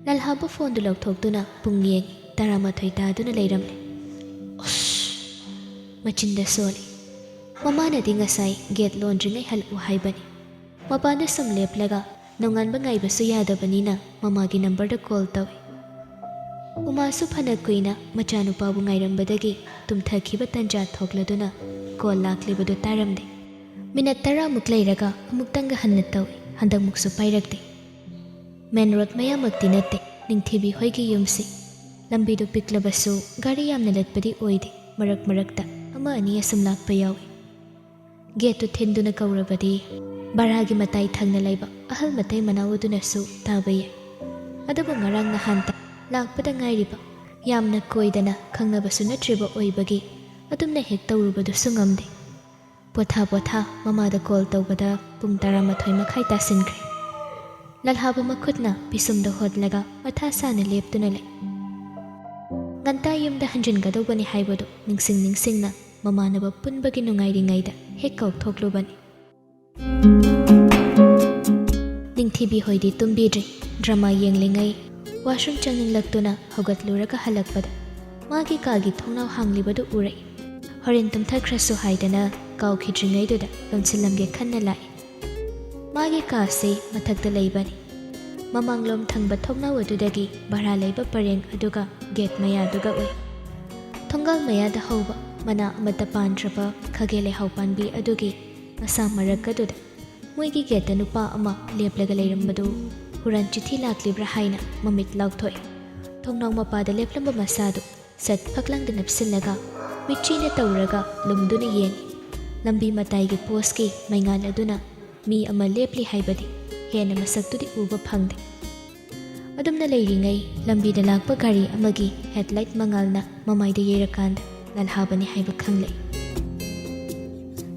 ꯂꯜꯍꯥꯎꯕ ꯐꯣꯟꯗꯨ ꯂꯧꯊꯣꯛꯇꯨꯅ ꯄꯨꯡ ꯌꯦꯡꯉꯤ, ꯇꯔꯥꯃꯥꯊꯣꯏ ꯇꯥꯗꯨꯅ ꯂꯩꯔꯝꯂꯦ꯫ ꯑꯁ! ꯃꯆꯤꯟꯗ ꯁꯣꯜꯂꯤ꯫ ꯃꯃꯥꯅꯗꯤ ꯉꯁꯥꯏ ꯒꯦꯠ ꯂꯣꯟꯗ꯭ꯔꯤꯉꯩ ꯍꯜꯂꯛꯎ ꯍꯥꯏꯕꯅꯤ꯫ ꯃꯄꯥꯟꯗ ꯁꯨꯝ ꯂꯦꯞꯂꯒ ꯅꯣꯡꯉꯥꯟꯕ ꯉꯥꯏꯕꯁꯨ ꯌꯥꯗꯕꯅꯤꯅ ꯃꯃꯥꯒꯤ ꯅꯝꯕꯔꯗ ꯀꯣꯜ ꯇꯧꯏ꯫ ꯎꯃꯥꯁꯨ ꯐꯅ ꯀꯨꯏꯅ ꯃꯆꯥꯅꯨꯄꯥꯕꯨ ꯉꯥꯏꯔꯝꯕꯗꯒꯤ ꯇꯨꯝꯊꯈꯤꯕ ꯇꯟꯖꯥ ꯊꯣꯛꯂꯗꯨꯅ ꯀꯣꯜ ꯂꯥꯛꯂꯤꯕꯗꯨ ꯇꯥꯔꯝꯗꯦ꯫ ꯃꯤꯅꯠ ꯇꯔꯥꯃꯨꯛ ꯂꯩꯔꯒ ꯑꯃꯨꯛꯇꯪꯒ ꯍꯟꯅ ꯇꯧꯏ, ꯍꯟꯗꯛꯃꯨꯛꯁꯨ ꯄꯥꯏꯔꯛꯇꯦ꯫ ꯃꯦꯟ ꯔꯣꯗ ꯃꯌꯥꯃꯛꯇꯤ ꯅꯠꯇꯦ ꯅꯤꯡꯊꯤꯕꯤ ꯍꯣꯏꯒꯤ ꯌꯨꯝꯁꯤ꯫ ꯂꯝꯕꯤꯗꯨ ꯄꯤꯛꯂꯕꯁꯨ ꯒꯥꯔꯤ ꯌꯥꯝꯅ ꯂꯠꯄꯗꯤ ꯑꯣꯏꯗꯦ, ꯃꯔꯛ ꯃꯔꯛꯇ ꯑꯃ ꯑꯅꯤ ꯑꯁꯨꯝ ꯂꯥꯛꯄ ꯌꯥꯎꯏ꯫ ꯒꯦꯠꯇꯨ ꯊꯤꯟꯗꯨꯅ ꯀꯧꯔꯕꯗꯤ ꯚꯔꯥꯒꯤ ꯃꯇꯥꯏ ꯊꯪꯅ ꯂꯩꯕ ꯑꯍꯜ ꯃꯇꯩ ꯃꯅꯥꯎ ꯑꯗꯨꯅꯁꯨ ꯇꯥꯕ ꯌꯥꯏ꯫ ꯑꯗꯨꯕꯨ ꯉꯔꯥꯡ ꯅꯍꯥꯟꯇ ꯂꯥꯛꯄꯗ ꯉꯥꯏꯔꯤꯕ, ꯌꯥꯝꯅ ꯀꯣꯏꯗꯅ ꯈꯪꯅꯕꯁꯨ ꯅꯠꯇ꯭ꯔꯤꯕ ꯑꯣꯏꯕꯒꯤ ꯑꯗꯨꯝꯅ ꯍꯦꯛ ꯇꯧꯔꯨꯕꯗꯨꯁꯨ ꯉꯝꯗꯦ꯫ ꯄꯣꯊꯥ ꯄꯣꯊꯥ ꯃꯃꯥꯗ ꯀꯣꯜ ꯇꯧꯕꯗ ꯄꯨꯡ ꯇꯔꯥꯃꯥꯊꯣꯏ ꯃꯈꯥꯏ ꯇꯥꯁꯤꯟꯈ꯭ꯔꯦ꯫ ꯂꯜꯍꯥꯕ ꯃꯈꯨꯠꯅ ꯄꯤꯁꯨꯝꯗ ꯍꯣꯠꯂꯒ ꯃꯊꯥ ꯁꯥꯅ ꯂꯦꯞꯇꯨꯅ ꯂꯩ꯫ ꯉꯟꯇꯥ ꯌꯨꯝꯗ ꯍꯟꯖꯤꯟꯒꯗꯧꯕꯅꯤ ꯍꯥꯏꯕꯗꯨ ꯅꯤꯡꯁꯤꯡ ꯅꯤꯡꯁꯤꯡꯅ ꯃꯃꯥꯟꯅꯕ ꯄꯨꯟꯕꯒꯤ ꯅꯨꯡꯉꯥꯏꯔꯤꯉꯩꯗ ꯍꯦꯛ ꯀꯥꯎꯊꯣꯛꯂꯨꯕꯅꯤ꯫ ꯅꯤꯡꯊꯤꯕꯤ ꯍꯣꯏꯗꯤ ꯇꯨꯝꯕꯤꯗ꯭ꯔꯤ꯫ ꯗ꯭ꯔꯃꯥ ꯌꯦꯡꯂꯤꯉꯩ ꯋꯥꯁꯔꯨꯝ ꯆꯪꯅꯤꯡꯂꯛꯇꯨꯅ ꯍꯧꯒꯠꯂꯨꯔꯒ ꯍꯜꯂꯛꯄꯗ ꯃꯥꯒꯤ ꯀꯥꯒꯤ ꯊꯣꯡꯅꯥꯎ ꯍꯥꯡꯂꯤꯕꯗꯨ ꯎꯔꯛꯏ꯫ ꯍꯣꯔꯦꯟ ꯇꯨꯝꯊꯈ꯭ꯔꯁꯨ ꯍꯥꯏꯗꯅ ꯀꯥꯎꯈꯤꯗ꯭ꯔꯤꯉꯩꯗꯨꯗ ꯂꯣꯟꯁꯤꯜꯂꯝꯒꯦ ꯈꯟꯅ ꯂꯥꯛꯏ꯫ ꯃꯥꯒꯤ ꯀꯥꯁꯤ ꯃꯊꯛꯇ ꯂꯩꯕꯅꯤ꯫ ꯃꯃꯥꯡꯂꯣꯝ ꯊꯪꯕ ꯊꯣꯡꯅꯥꯎ ꯑꯗꯨꯗꯒꯤ ꯚꯔꯥ ꯂꯩꯕ ꯄꯔꯦꯡ ꯑꯗꯨꯒ ꯒꯦꯠ ꯃꯌꯥꯗꯨꯒ ꯎꯏ꯫ ꯊꯣꯡꯒꯥꯜ ꯃꯌꯥꯗ ꯍꯧꯕ ꯃꯅꯥ ꯑꯃꯠꯇ ꯄꯥꯟꯗ꯭ꯔꯕ ꯈꯥꯒꯦ ꯂꯩꯍꯥꯎ ꯄꯥꯟꯕꯤ ꯑꯗꯨꯒꯤ ꯃꯁꯥ ꯃꯔꯛ ꯑꯗꯨꯗ ꯃꯣꯏꯒꯤ ꯒꯦꯠꯇ ꯅꯨꯄꯥ ꯑꯃ ꯂꯦꯞꯂꯒ ꯂꯩꯔꯝꯕꯗꯨ ꯍꯨꯔꯥꯟ ꯆꯤꯊꯤ ꯂꯥꯛꯂꯤꯕ꯭ꯔꯥ ꯍꯥꯏꯅ ꯃꯃꯤꯠ ꯂꯥꯎꯊꯣꯛꯏ꯫ ꯊꯣꯡꯅꯥꯎ ꯃꯄꯥꯗ ꯂꯦꯞꯂꯝꯕ ꯃꯁꯥꯗꯨ ꯁꯠ ꯐꯛꯂꯥꯡꯗ ꯅꯞꯁꯤꯜꯂꯒ ꯃꯤꯠꯆꯤꯅ ꯇꯧꯔꯒ ꯂꯨꯝꯗꯨꯅ ꯌꯦꯡꯏ꯫ ꯂꯝꯕꯤ ꯃꯇꯥꯏꯒꯤ ꯄꯣꯁꯀꯤ ꯃꯩꯉꯥꯜ ꯑꯗꯨꯅ ꯃꯤ ꯑꯃ ꯂꯦꯞꯂꯤ ꯍꯥꯏꯕꯗꯤ ꯍꯦꯟꯅ ꯃꯁꯛꯇꯨꯗꯤ ꯎꯕ ꯐꯪꯗꯦ꯫ ꯑꯗꯨꯝꯅ ꯂꯩꯔꯤꯉꯩ ꯂꯝꯕꯤꯗ ꯂꯥꯛꯄ ꯒꯥꯔꯤ ꯑꯃꯒꯤ ꯍꯦꯗꯂꯥꯏꯠ ꯃꯉꯥꯜꯅ ꯃꯃꯥꯏꯗ ꯌꯩꯔꯀꯥꯟꯗ ꯂꯥꯜꯍꯥꯕꯅꯤ ꯍꯥꯏꯕ ꯈꯪꯂꯦ꯫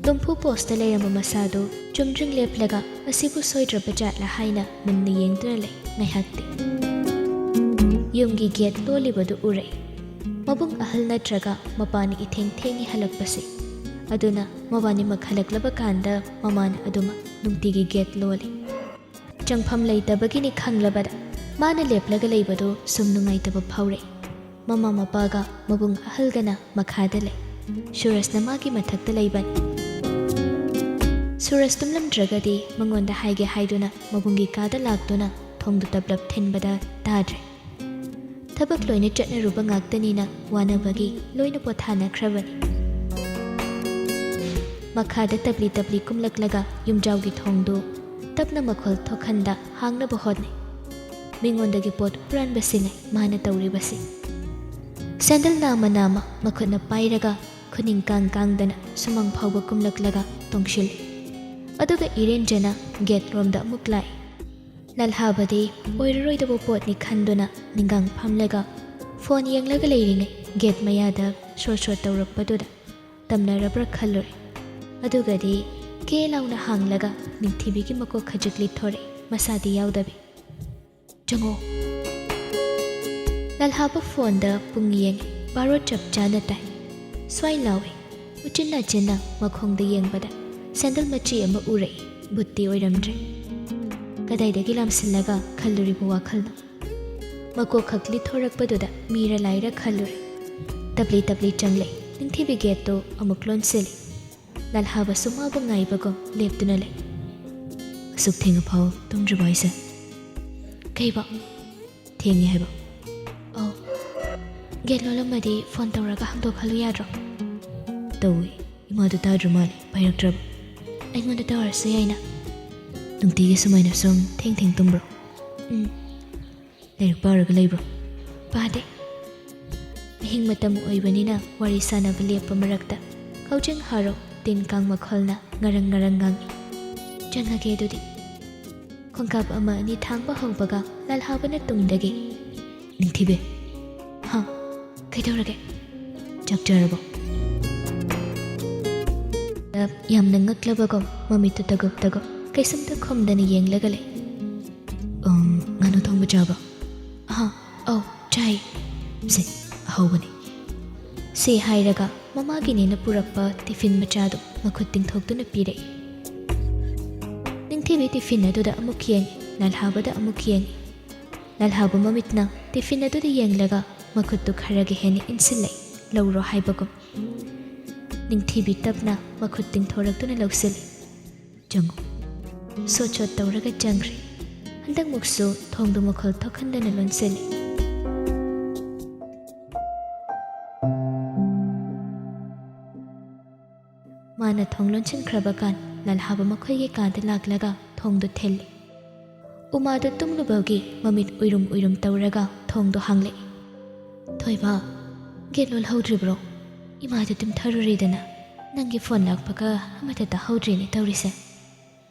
ꯂꯨꯝꯐꯨ ꯄꯣꯁꯇ ꯂꯩꯔꯝꯕ ꯃꯁꯥꯗꯨ ꯆꯨꯝꯗ꯭ꯔꯤꯡ ꯂꯦꯞꯂꯒ ꯑꯁꯤꯕꯨ ꯁꯣꯏꯗ꯭ꯔꯕ ꯖꯥꯠꯂ ꯍꯥꯏꯅ ꯃꯨꯟꯅ ꯌꯦꯡꯗꯨꯅ ꯂꯩ ꯉꯥꯏꯍꯥꯛꯇꯤ꯫ ꯌꯨꯝꯒꯤ ꯒꯦꯠ ꯂꯣꯜꯂꯤꯕꯗꯨ ꯎꯔꯛꯏ꯫ ꯃꯕꯨꯡ ꯑꯍꯜ ꯅꯠꯇ꯭ꯔꯒ ꯃꯄꯥꯅ ꯏꯊꯦꯡ ꯊꯦꯡꯉꯤ ꯍꯜꯂꯛꯄꯁꯦ꯫ ꯑꯗꯨꯅ ꯃꯕꯥꯅꯤꯃꯛ ꯍꯜꯂꯛꯂꯕ ꯀꯥꯟꯗ ꯃꯃꯥꯅ ꯑꯗꯨꯃꯛ ꯅꯨꯡꯇꯤꯒꯤ ꯒꯦꯠ ꯂꯣꯜꯂꯤ꯫ ꯆꯪꯐꯝ ꯂꯩꯇꯕꯒꯤꯅꯤ ꯈꯪꯂꯕꯗ ꯃꯥꯅ ꯂꯦꯞꯂꯒ ꯂꯩꯕꯗꯨ ꯁꯨꯝ ꯅꯨꯡꯉꯥꯏꯇꯕ ꯐꯥꯎꯔꯛꯏ꯫ ꯃꯃꯥ ꯃꯄꯥꯒ ꯃꯕꯨꯡ ꯑꯍꯜꯒꯅ ꯃꯈꯥꯗ ꯂꯩ꯫ ꯁꯨꯔꯖꯅ ꯃꯥꯒꯤ ꯃꯊꯛꯇ ꯂꯩꯕꯅꯤ꯫ ꯁꯨꯔꯖ ꯇꯨꯝꯂꯝꯗ꯭ꯔꯒꯗꯤ ꯃꯉꯣꯟꯗ ꯍꯥꯏꯒꯦ ꯍꯥꯏꯗꯨꯅ ꯃꯕꯨꯡꯒꯤ ꯀꯥꯗ ꯂꯥꯛꯇꯨꯅ ꯊꯣꯡꯗꯨ ꯇꯞꯂꯞ ꯊꯤꯟꯕꯗ ꯇꯥꯗ꯭ꯔꯦ꯫ ꯊꯕꯛ ꯂꯣꯏꯅ ꯆꯠꯅꯔꯨꯕ ꯉꯥꯛꯇꯅꯤꯅ ꯋꯥꯅꯕꯒꯤ ꯂꯣꯏꯅ ꯄꯣꯊꯥꯅꯈ꯭ꯔꯕꯅꯤ꯫ ꯃꯈꯥꯗ ꯇꯞꯂꯤ ꯇꯞꯂꯤ ꯀꯨꯝꯂꯛꯂꯒ ꯌꯨꯝꯖꯥꯎꯒꯤ ꯊꯣꯡꯗꯨ ꯇꯞꯅ ꯃꯈꯣꯜ ꯊꯣꯛꯍꯟꯗ ꯍꯥꯡꯅꯕ ꯍꯣꯠꯅꯩ꯫ ꯃꯤꯉꯣꯟꯗꯒꯤ ꯄꯣꯠ ꯍꯨꯔꯥꯟꯕꯁꯤꯅꯤ ꯃꯥꯅ ꯇꯧꯔꯤꯕꯁꯤ꯫ ꯁꯦꯟꯗꯜ ꯅꯥꯝꯃ ꯅꯥꯝꯃ ꯃꯈꯨꯠꯅ ꯄꯥꯏꯔꯒ ꯈꯨꯅꯤꯡ ꯀꯥꯡ ꯀꯥꯡꯗꯅ ꯁꯨꯃꯥꯡ ꯐꯥꯎꯕ ꯀꯨꯝꯂꯛꯂꯒ ꯇꯣꯡꯁꯤꯜꯂꯤ꯫ ꯑꯗꯨꯒ ꯏꯔꯦꯟꯖꯅ ꯒꯦꯠ ꯔꯣꯝꯗ ꯑꯃꯨꯛ ꯂꯥꯛꯏ꯫ ꯂꯜꯍꯥꯕꯗꯤ ꯑꯣꯏꯔꯔꯣꯏꯗꯕ ꯄꯣꯠꯅꯤ ꯈꯟꯗꯨꯅ ꯅꯤꯡꯒꯥꯡ ꯐꯝꯂꯒ ꯐꯣꯟ ꯌꯦꯡꯂꯒ ꯂꯩꯔꯤꯉꯩ ꯒꯦꯠ ꯃꯌꯥꯗ ꯁꯣꯔ ꯁꯣꯔ ꯇꯧꯔꯛꯄꯗꯨꯗ ꯇꯝꯅꯔꯕ꯭ꯔꯥ ꯈꯜꯂꯨꯔꯦ꯫ ꯑꯗꯨꯒꯗꯤ ꯀꯦ ꯂꯥꯎꯅ ꯍꯥꯡꯂꯒ ꯅꯤꯡꯊꯤꯕꯤꯒꯤ ꯃꯀꯣꯛ ꯈꯖꯤꯛ ꯂꯤꯠꯊꯣꯔꯛꯏ, ꯃꯁꯥꯗꯤ ꯌꯥꯎꯗꯕꯤ꯫ "ꯆꯪꯉꯣ꯫" ꯂꯜꯍꯥꯕ ꯐꯣꯟꯗ ꯄꯨꯡ ꯌꯦꯡꯉꯤ, ꯕꯥꯔꯣ ꯆꯞ ꯆꯥꯅ ꯇꯥꯏ꯫ ꯁ꯭ꯋꯥꯏ ꯂꯥꯎꯏ꯫ ꯎꯆꯤꯟ ꯅꯥꯆꯤꯟꯅ ꯃꯈꯣꯡꯗ ꯌꯦꯡꯕꯗ ꯁꯦꯟꯗꯜ ꯃꯆꯤ ꯑꯃ ꯎꯔꯛꯏ꯫ ꯕꯨꯠꯇꯤ ꯑꯣꯏꯔꯝꯗ꯭ꯔꯦ꯫ ꯀꯗꯥꯏꯗꯒꯤ ꯂꯥꯝꯁꯤꯜꯂꯒ ꯈꯜꯂꯨꯔꯤꯕ ꯋꯥꯈꯜꯅꯣ? ꯃꯀꯣꯛ ꯈꯛ ꯂꯤꯠꯊꯣꯔꯛꯄꯗꯨꯗ ꯃꯤꯔ ꯂꯥꯏꯔ ꯈꯜꯂꯨꯔꯦ꯫ ꯇꯞꯂꯤ ꯇꯞꯂꯤ ꯆꯪꯂꯛꯏ꯫ ꯅꯤꯡꯊꯤꯕꯤ ꯒꯦꯠꯇꯨ ꯑꯃꯨꯛ ꯂꯣꯟꯁꯤꯜꯂꯤ꯫ ꯂꯜꯍꯥꯕꯁꯨ ꯃꯥꯕꯨ ꯉꯥꯏꯕꯒꯨꯝ ꯂꯦꯞꯇꯨꯅ ꯂꯩ꯫ "ꯑꯁꯨꯛ ꯊꯦꯡꯉꯐꯥꯎ ꯇꯨꯝꯗ꯭ꯔꯤꯕꯣ ꯍꯥꯏꯁꯦ?" "ꯀꯩꯕꯣ?" "ꯊꯦꯡꯉꯦ ꯍꯥꯏꯕ꯫" "ꯑꯧ, ꯒꯦꯠ ꯂꯣꯜꯂꯝꯃꯗꯤ ꯐꯣꯟ ꯇꯧꯔꯒ ꯍꯥꯡꯗꯣꯛꯍꯜꯂꯨ ꯌꯥꯗ꯭ꯔꯣ?" "ꯇꯧꯏ, ꯏꯃꯥꯗꯨ ꯇꯥꯗ꯭ꯔ ꯃꯥꯜꯂꯦ, ꯄꯥꯏꯔꯛꯇ꯭ꯔꯕ꯫" "ꯑꯩꯉꯣꯟꯗ ꯇꯧꯔꯁꯨ ꯌꯥꯏꯅ꯫" "ꯅꯨꯡꯇꯤꯒꯤ ꯁꯨꯃꯥꯏꯅ ꯁꯨꯝ ꯊꯦꯡ ꯊꯦꯡ ꯇꯨꯝꯕ꯭ꯔꯣ?" "ꯎꯝ꯫" "ꯂꯥꯏꯔꯤꯛ ꯄꯥꯔꯒ ꯂꯩꯕ꯭ꯔꯣ?" "ꯄꯥꯗꯦ꯫" ꯑꯍꯤꯡ ꯃꯇꯝ ꯑꯣꯏꯕꯅꯤꯅ ꯋꯥꯔꯤ ꯁꯥꯟꯅꯕ ꯂꯦꯞꯄ ꯃꯔꯛꯇ ꯀꯥꯎꯖꯤꯡ ꯍꯥꯔꯣ ꯇꯤꯟ ꯀꯥꯡ ꯃꯈꯣꯜꯅ ꯉꯔꯪ ꯉꯔꯪ ꯉꯥꯡꯏ꯫ "ꯆꯪꯉꯒꯦ ꯑꯗꯨꯗꯤ꯫" ꯈꯣꯡꯀꯥꯞ ꯑꯃ ꯑꯅꯤ ꯊꯥꯡꯕ ꯍꯧꯕꯒ ꯂꯥꯜꯍꯥꯎꯕꯅ ꯇꯨꯡꯗꯒꯤ, "ꯅꯤꯡꯊꯤꯕꯤ꯫" "ꯍꯥ? ꯀꯩꯗꯧꯔꯒꯦ? ꯆꯥꯛ ꯆꯥꯔꯕꯣ?" ꯌꯥꯝꯅ ꯉꯛꯂꯕꯒꯨꯝ ꯃꯃꯤꯠꯇꯨ ꯇꯒꯨꯞ ꯇꯒꯨꯞ ꯀꯩꯁꯨꯝꯇ ꯈꯨꯝꯗꯅ ꯌꯦꯡꯂꯒ ꯂꯩ꯫ "ꯎꯝ, ꯉꯥꯅꯨ ꯊꯣꯡꯕ ꯆꯥꯕ?" "ꯑꯍꯥ, ꯑꯧ, ꯆꯥꯏ꯫" "ꯁꯦ, ꯑꯍꯧꯕꯅꯤ꯫" ꯁꯦ ꯍꯥꯏꯔꯒ ꯃꯃꯥꯒꯤꯅꯦꯅ ꯄꯨꯔꯛꯄ ꯇꯤꯐꯤꯟ ꯃꯆꯥꯗꯨ ꯃꯈꯨꯠ ꯇꯤꯡꯊꯣꯛꯇꯨꯅ ꯄꯤꯔꯛꯏ꯫ ꯅꯤꯡꯊꯤꯕꯤ ꯇꯤꯐꯤꯟ ꯑꯗꯨꯗ ꯑꯃꯨꯛ ꯌꯦꯡꯉꯤ, ꯂꯥꯜꯍꯥꯎꯕꯗ ꯑꯃꯨꯛ ꯌꯦꯡꯉꯤ꯫ ꯂꯥꯜꯍꯥꯎꯕ ꯃꯃꯤꯠꯅ ꯇꯤꯐꯤꯟ ꯑꯗꯨꯗ ꯌꯦꯡꯂꯒ ꯃꯈꯨꯠꯇꯨ ꯈꯔꯒ ꯍꯦꯟꯅ ꯏꯟꯁꯤꯜꯂꯛꯏ, "ꯂꯧꯔꯣ" ꯍꯥꯏꯕꯒꯨꯝ꯫ ꯅꯤꯡꯊꯤꯕꯤ ꯇꯞꯅ ꯃꯈꯨꯠ ꯇꯤꯡꯊꯣꯔꯛꯇꯨꯅ ꯂꯧꯁꯤꯜꯂꯤ꯫ "ꯆꯪꯉꯨ꯫" ꯁꯣꯠ ꯁꯣꯠ ꯇꯧꯔꯒ ꯆꯪꯈ꯭ꯔꯦ꯫ ꯍꯟꯗꯛꯃꯨꯛꯁꯨ ꯊꯣꯡꯗꯨ ꯃꯈꯣꯜ ꯊꯣꯛꯍꯟꯗꯅ ꯂꯣꯟꯁꯤꯜꯂꯤ꯫ ꯃꯥꯅ ꯊꯣꯡ ꯂꯣꯟꯁꯤꯟꯈ꯭ꯔꯕ ꯀꯥꯟ ꯂꯥꯜꯍꯥꯎꯕ ꯃꯈꯣꯏꯒꯤ ꯀꯥꯗ ꯂꯥꯛꯂꯒ ꯊꯣꯡꯗꯨ ꯊꯤꯜꯂꯤ꯫ ꯎꯃꯥꯗꯨ ꯇꯨꯝꯂꯨꯕꯒꯤ ꯃꯃꯤꯠ ꯎꯏꯔꯨꯝ ꯎꯏꯔꯨꯝ ꯇꯧꯔꯒ ꯊꯣꯡꯗꯨ ꯍꯥꯡꯂꯛꯏ꯫ "ꯊꯣꯏꯕ, ꯒꯦꯠ ꯂꯣꯜꯍꯧꯗ꯭ꯔꯤꯕ꯭ꯔꯣ? ꯏꯃꯥꯗꯨ ꯇꯨꯝꯊꯔꯨꯔꯦꯗꯅ꯫ ꯅꯪꯒꯤ ꯐꯣꯟ ꯂꯥꯛꯄꯒ ꯑꯃꯠꯇ ꯇꯥꯍꯧꯗ꯭ꯔꯦꯅꯦ ꯇꯧꯔꯤꯁꯦ꯫"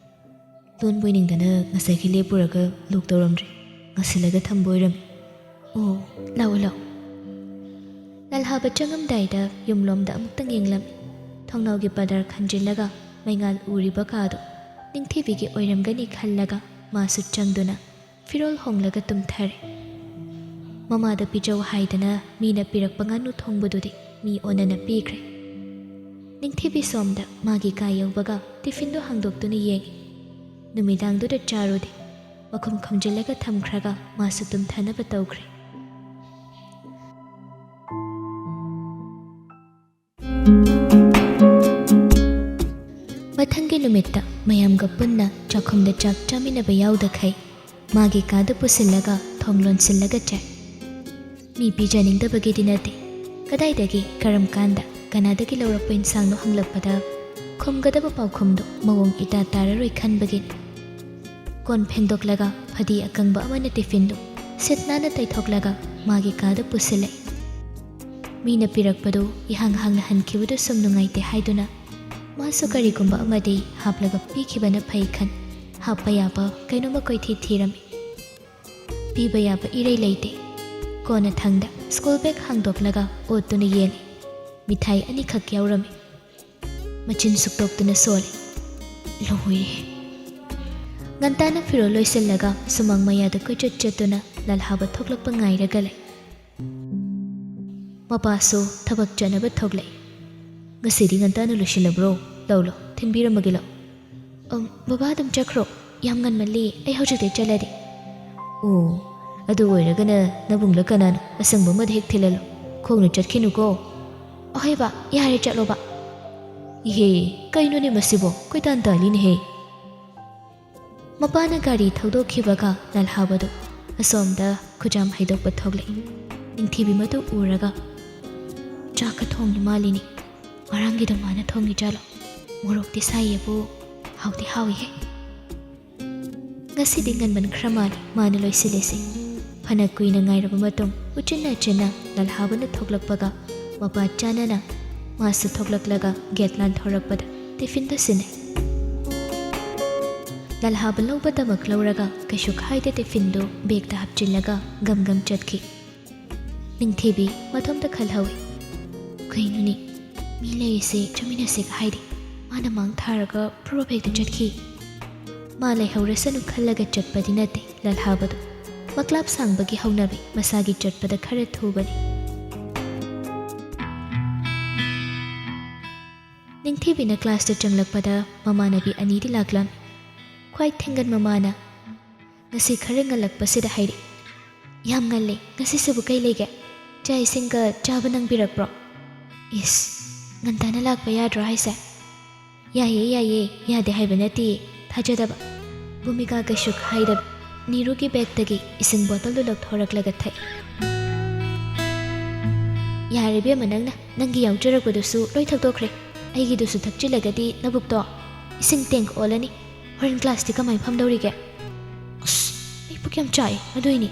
"ꯂꯣꯟꯕꯣꯏ ꯅꯤꯡꯗꯅ ꯉꯁꯥꯏꯒꯤ ꯂꯦꯞꯄꯨꯔꯒ ꯂꯣꯛ ꯇꯧꯔꯝꯗ꯭ꯔꯦ꯫ ꯉꯁꯤꯜꯂꯒ ꯊꯝꯕ ꯑꯣꯏꯔꯝꯃꯤ꯫" "ꯑꯣ, ꯂꯥꯛꯑꯣ, ꯂꯥꯛꯑꯣ꯫" ꯂꯥꯜꯍꯥꯎꯕ ꯆꯪꯉꯝꯗꯥꯏꯗ ꯌꯨꯝꯂꯣꯝꯗ ꯑꯃꯨꯛꯇꯪ ꯌꯦꯡꯂꯝꯃꯤ꯫ ꯊꯣꯡꯅꯥꯎꯒꯤ ꯄꯗꯔ ꯈꯟꯖꯤꯜꯂꯒ ꯃꯩꯉꯥꯜ ꯎꯔꯤꯕ ꯀꯥꯗꯣ ꯅꯤꯡꯊꯤꯕꯤꯒꯤ ꯑꯣꯏꯔꯝꯒꯅꯤ ꯈꯜꯂꯒ ꯃꯥꯁꯨ ꯆꯪꯗꯨꯅ ꯐꯤꯔꯣꯜ ꯍꯣꯡꯂꯒ ꯇꯨꯝꯊꯔꯦ꯫ ꯃꯃꯥꯗ ꯄꯤꯖꯧ ꯍꯥꯏꯗꯅ ꯃꯤꯅ ꯄꯤꯔꯛꯄ ꯉꯥꯅꯨ ꯊꯣꯡꯕꯗꯨꯗꯤ ꯃꯤ ꯑꯣꯟꯅꯅ ꯄꯤꯈ꯭ꯔꯦ꯫ ꯅꯤꯡꯊꯤꯕꯤ ꯁꯣꯝꯗ ꯃꯥꯒꯤ ꯀꯥ ꯌꯧꯕꯒ ꯇꯤꯐꯤꯟꯗꯨ ꯍꯥꯡꯗꯣꯛꯇꯨꯅ ꯌꯦꯡꯉꯤ꯫ ꯅꯨꯃꯤꯗꯥꯡꯗꯨꯗ ꯆꯥꯔꯨꯗꯦ꯫ ꯃꯈꯨꯝ ꯈꯨꯝꯖꯤꯜꯂꯒ ꯊꯝꯈ꯭ꯔꯒ ꯃꯥꯁꯨ ꯇꯨꯝꯊꯅꯕ ꯇꯧꯈ꯭ꯔꯦ꯫ ꯃꯊꯪꯒꯤ ꯅꯨꯃꯤꯠꯇ ꯃꯌꯥꯝꯒ ꯄꯨꯟꯅ ꯆꯥꯛꯈꯨꯝꯗ ꯆꯥꯛ ꯆꯥꯃꯤꯟꯅꯕ ꯌꯥꯎꯗꯈꯩ ꯃꯥꯒꯤ ꯀꯥꯗ ꯄꯨꯁꯤꯜꯂꯒ ꯊꯣꯡ ꯂꯣꯟꯁꯤꯜꯂꯒ ꯆꯥꯏ꯫ ꯃꯤ ꯄꯤꯖꯅꯤꯡꯗꯕꯒꯤꯗꯤ ꯅꯠꯇꯦ, ꯀꯗꯥꯏꯗꯒꯤ, ꯀꯔꯝ ꯀꯥꯟꯗ, ꯀꯅꯥꯗꯒꯤ ꯂꯧꯔꯛꯄ ꯏꯟꯁꯥꯡꯅꯣ ꯍꯪꯂꯛꯄꯗ ꯈꯨꯝꯒꯗꯕ ꯄꯥꯎꯈꯨꯝꯗꯨ ꯃꯑꯣꯡ ꯏꯇꯥ ꯇꯥꯔꯔꯣꯏ ꯈꯟꯕꯒꯤꯅꯤ꯫ ꯀꯣꯟ ꯐꯦꯡꯗꯣꯛꯂꯒ ꯐꯗꯤ ꯑꯀꯪꯕ ꯑꯃꯅ ꯇꯤꯐꯤꯟꯗꯨ ꯁꯤꯠ ꯅꯥꯟꯅ ꯇꯩꯊꯣꯛꯂꯒ ꯃꯥꯒꯤ ꯀꯥꯗ ꯄꯨꯁꯤꯜꯂꯛꯏ꯫ ꯃꯤꯅ ꯄꯤꯔꯛꯄꯗꯨ ꯏꯍꯥꯡ ꯍꯥꯡꯅ ꯍꯟꯈꯤꯕꯗꯨ ꯁꯨꯝ ꯅꯨꯡꯉꯥꯏꯇꯦ ꯍꯥꯏꯗꯨꯅ ꯃꯥꯁꯨ ꯀꯔꯤꯒꯨꯝꯕ ꯑꯃꯗꯤ ꯍꯥꯞꯂꯒ ꯄꯤꯈꯤꯕꯅ ꯐꯩ ꯈꯟ, ꯍꯥꯞꯄ ꯌꯥꯕ ꯀꯩꯅꯣꯝꯃ ꯀꯣꯏꯊꯤ ꯊꯤꯔꯝꯃꯤ꯫ ꯄꯤꯕ ꯌꯥꯕ ꯏꯔꯩ ꯂꯩꯇꯦ꯫ ꯀꯣꯟꯅꯊꯪꯗ ꯁ꯭ꯀꯨꯜ ꯕꯦꯒ ꯍꯥꯡꯗꯣꯛꯂꯒ ꯑꯣꯠꯇꯨꯅ ꯌꯦꯡꯉꯤ꯫ ꯃꯤꯊꯥꯏ ꯑꯅꯤꯈꯛ ꯌꯥꯎꯔꯝꯃꯤ꯫ ꯃꯆꯤꯟ ꯁꯨꯛꯇꯣꯛꯇꯨꯅ ꯁꯣꯜꯂꯤ꯫ ꯂꯣꯏꯔꯦ꯫ ꯉꯟꯇꯥꯅ ꯐꯤꯔꯣꯜ ꯂꯣꯏꯁꯤꯜꯂꯒ ꯁꯨꯃꯥꯡ ꯃꯌꯥꯗ ꯀꯣꯏꯆꯠ ꯆꯠꯇꯨꯅ ꯂꯜꯍꯥꯕ ꯊꯣꯛꯂꯛꯄ ꯉꯥꯏꯔꯒ ꯂꯩ꯫ ꯃꯄꯥꯁꯨ ꯊꯕꯛ ꯆꯠꯅꯕ ꯊꯣꯛꯂꯛꯏ꯫ "ꯉꯁꯤꯗꯤ ꯉꯟꯇꯥꯅ ꯂꯣꯏꯁꯤꯜꯂꯕ꯭ꯔꯣ? ꯂꯧ ꯂꯧ, ꯊꯤꯟꯕꯤꯔꯝꯃꯒꯦ ꯂꯧ꯫" "ꯑꯝ, ꯕꯕꯥ ꯑꯗꯨꯝ ꯆꯠꯈ꯭ꯔꯣ, ꯌꯥꯝ ꯉꯟꯃꯜꯂꯤ, ꯑꯩ ꯍꯧꯖꯤꯛꯇꯩ ꯆꯠꯂꯗꯤ꯫" "ꯑꯣ, ꯑꯗꯨ ꯑꯣꯏꯔꯒꯅ ꯅꯕꯨꯡꯂ ꯀꯅꯥꯅꯣ ꯑꯁꯪꯕ ꯑꯃꯗ ꯍꯦꯛ ꯊꯤꯜꯍꯜꯂꯣ, ꯈꯣꯡꯅ ꯆꯠꯈꯤꯅꯨꯀꯣ꯫" "ꯑꯍꯣꯏꯕ, ꯌꯥꯔꯦ, ꯆꯠꯂꯣꯕ꯫" "ꯏꯍꯦ, ꯀꯩꯅꯣꯅꯦ ꯃꯁꯤꯕꯣ, ꯀꯣꯏꯇꯥꯟ ꯇꯥꯜꯂꯤꯅꯦꯍꯦ꯫" ꯃꯄꯥꯅ ꯒꯥꯔꯤ ꯊꯧꯗꯣꯛꯈꯤꯕꯒ ꯂꯜꯍꯥꯕꯗꯨ ꯑꯁꯣꯝꯗ ꯈꯨꯖꯥꯝ ꯍꯩꯗꯣꯛꯄ ꯊꯣꯛꯂꯛꯏ꯫ ꯅꯤꯡꯊꯤꯕꯤ ꯃꯗꯨ ꯎꯔꯒ, "ꯆꯥꯛꯀ ꯊꯣꯡꯉꯤ ꯃꯥꯜꯂꯤꯅꯤ꯫ ꯉꯔꯥꯡꯒꯤꯗꯣ ꯃꯥꯅ ꯊꯣꯡꯉꯤ ꯖꯥꯠꯂꯣ? ꯃꯣꯔꯣꯛꯇꯤ ꯁꯥꯏꯌꯦꯕꯨ, ꯍꯥꯎꯗꯤ ꯍꯥꯎꯏꯍꯦ꯫" ꯉꯁꯤꯗꯤ ꯉꯟꯃꯟꯈ꯭ꯔ ꯃꯥꯜꯂꯤ ꯃꯥꯅ ꯂꯣꯏꯁꯤꯜꯂꯤꯁꯦ꯫ ꯐꯅ ꯀꯨꯏꯅ ꯉꯥꯏꯔꯕ ꯃꯇꯨꯡ ꯎꯆꯤꯟ ꯅꯥꯆꯤꯟꯅ ꯂꯜꯍꯥꯕꯅ ꯊꯣꯛꯂꯛꯄꯒ ꯃꯄꯥ ꯆꯥꯅꯅ ꯃꯥꯁꯨ ꯊꯣꯛꯂꯛꯂꯒ ꯒꯦꯠ ꯂꯥꯟꯊꯣꯔꯛꯄꯗ ꯇꯤꯐꯤꯟꯗꯨ ꯁꯤꯟꯅꯩ꯫ ꯂꯜꯍꯥꯕ ꯂꯧꯕꯗꯃꯛ ꯂꯧꯔꯒ ꯀꯩꯁꯨ ꯈꯥꯏꯗꯦ ꯇꯤꯐꯤꯟꯗꯨ ꯕꯦꯒꯇ ꯍꯥꯞꯆꯤꯜꯂꯒ ꯒꯝ ꯒꯝ ꯆꯠꯈꯤ꯫ ꯅꯤꯡꯊꯤꯕꯤ ꯃꯊꯣꯝꯇ ꯈꯜꯍꯧꯏ꯫ "ꯀꯩꯅꯣꯅꯦ, ꯃꯤ ꯂꯩꯔꯤꯁꯦ ꯆꯠꯃꯤꯟꯅꯁꯦꯒ ꯍꯥꯏꯗꯦ, ꯃꯥꯅ ꯃꯥꯡ ꯊꯥꯔꯒ ꯄ꯭ꯔꯣꯞ ꯍꯦꯛꯇ ꯆꯠꯈꯤ꯫" ꯃꯥ ꯂꯩꯍꯧꯔꯁꯅꯨ ꯈꯜꯂꯒ ꯆꯠꯄꯗꯤ ꯅꯠꯇꯦ ꯂꯜꯍꯥꯕꯗꯨ꯫ ꯃꯀ꯭ꯂꯥꯞ ꯁꯥꯡꯕꯒꯤ ꯍꯧꯅꯕꯤ ꯃꯁꯥꯒꯤ ꯆꯠꯄꯗ ꯈꯔ ꯊꯨꯕꯅꯤ꯫ ꯅꯤꯡꯊꯤꯕꯤꯅ ꯀ꯭ꯂꯥꯁꯇ ꯆꯪꯂꯛꯄꯗ ꯃꯃꯥꯟꯅꯕꯤ ꯑꯅꯤꯗꯤ ꯂꯥꯛꯂꯝꯃꯤ꯫ ꯈ꯭ꯋꯥꯏ ꯊꯦꯡꯒꯟ ꯃꯃꯥꯅ, ꯉꯁꯤ ꯈꯔ ꯉꯜꯂꯛꯄꯁꯤꯗ ꯍꯥꯏꯔꯛꯏ꯫ "ꯌꯥꯝ ꯉꯜꯂꯦ, ꯉꯁꯤꯁꯤꯕꯨ ꯀꯩ ꯂꯩꯒꯦ? ꯆꯥꯛ ꯏꯁꯤꯡꯒ ꯆꯥꯕ ꯅꯪꯕꯤꯔꯛꯄ꯭ꯔꯣ?" "ꯏꯁ, ꯉꯟꯇꯥꯅ ꯂꯥꯛꯄ ꯌꯥꯗ꯭ꯔꯣ ꯍꯥꯏꯁꯦ? ꯌꯥꯏꯌꯦ, ꯌꯥꯏꯌꯦ, ꯌꯥꯗꯦ ꯍꯥꯏꯕ ꯅꯠꯇꯦ, ꯊꯥꯖꯗꯕ꯫" ꯚꯨꯃꯤꯀꯥ ꯀꯩꯁꯨ ꯍꯥꯏꯗꯕ ꯅꯤꯔꯨꯒꯤ ꯕꯦꯒꯇꯒꯤ ꯏꯁꯤꯡ ꯕꯣꯇꯜꯗꯨ ꯂꯧꯊꯣꯔꯛꯂꯒ ꯊꯛꯏ꯫ "ꯌꯥꯔꯦ ꯏꯕꯦꯝꯃ, ꯅꯪꯅ ꯅꯪꯒꯤ ꯌꯥꯎꯖꯔꯛꯄꯗꯨꯁꯨ ꯂꯣꯏ ꯊꯛꯇꯣꯛꯈ꯭ꯔꯦ꯫ ꯑꯩꯒꯤꯗꯨꯁꯨ ꯊꯛꯆꯤꯜꯂꯒꯗꯤ ꯅꯕꯨꯛꯇꯣ ꯏꯁꯤꯡ ꯇꯦꯡꯛ ꯑꯣꯜꯂꯅꯤ꯫ ꯍꯣꯔꯦꯟ ꯀ꯭ꯂꯥꯁꯇꯤ ꯀꯃꯥꯏ ꯐꯝꯗꯧꯔꯤꯒꯦ?" "ꯑꯁ, ꯑꯩ ꯄꯨꯛ ꯌꯥꯝ ꯆꯥꯛꯑꯦ, ꯑꯗꯨꯏꯅꯤ꯫"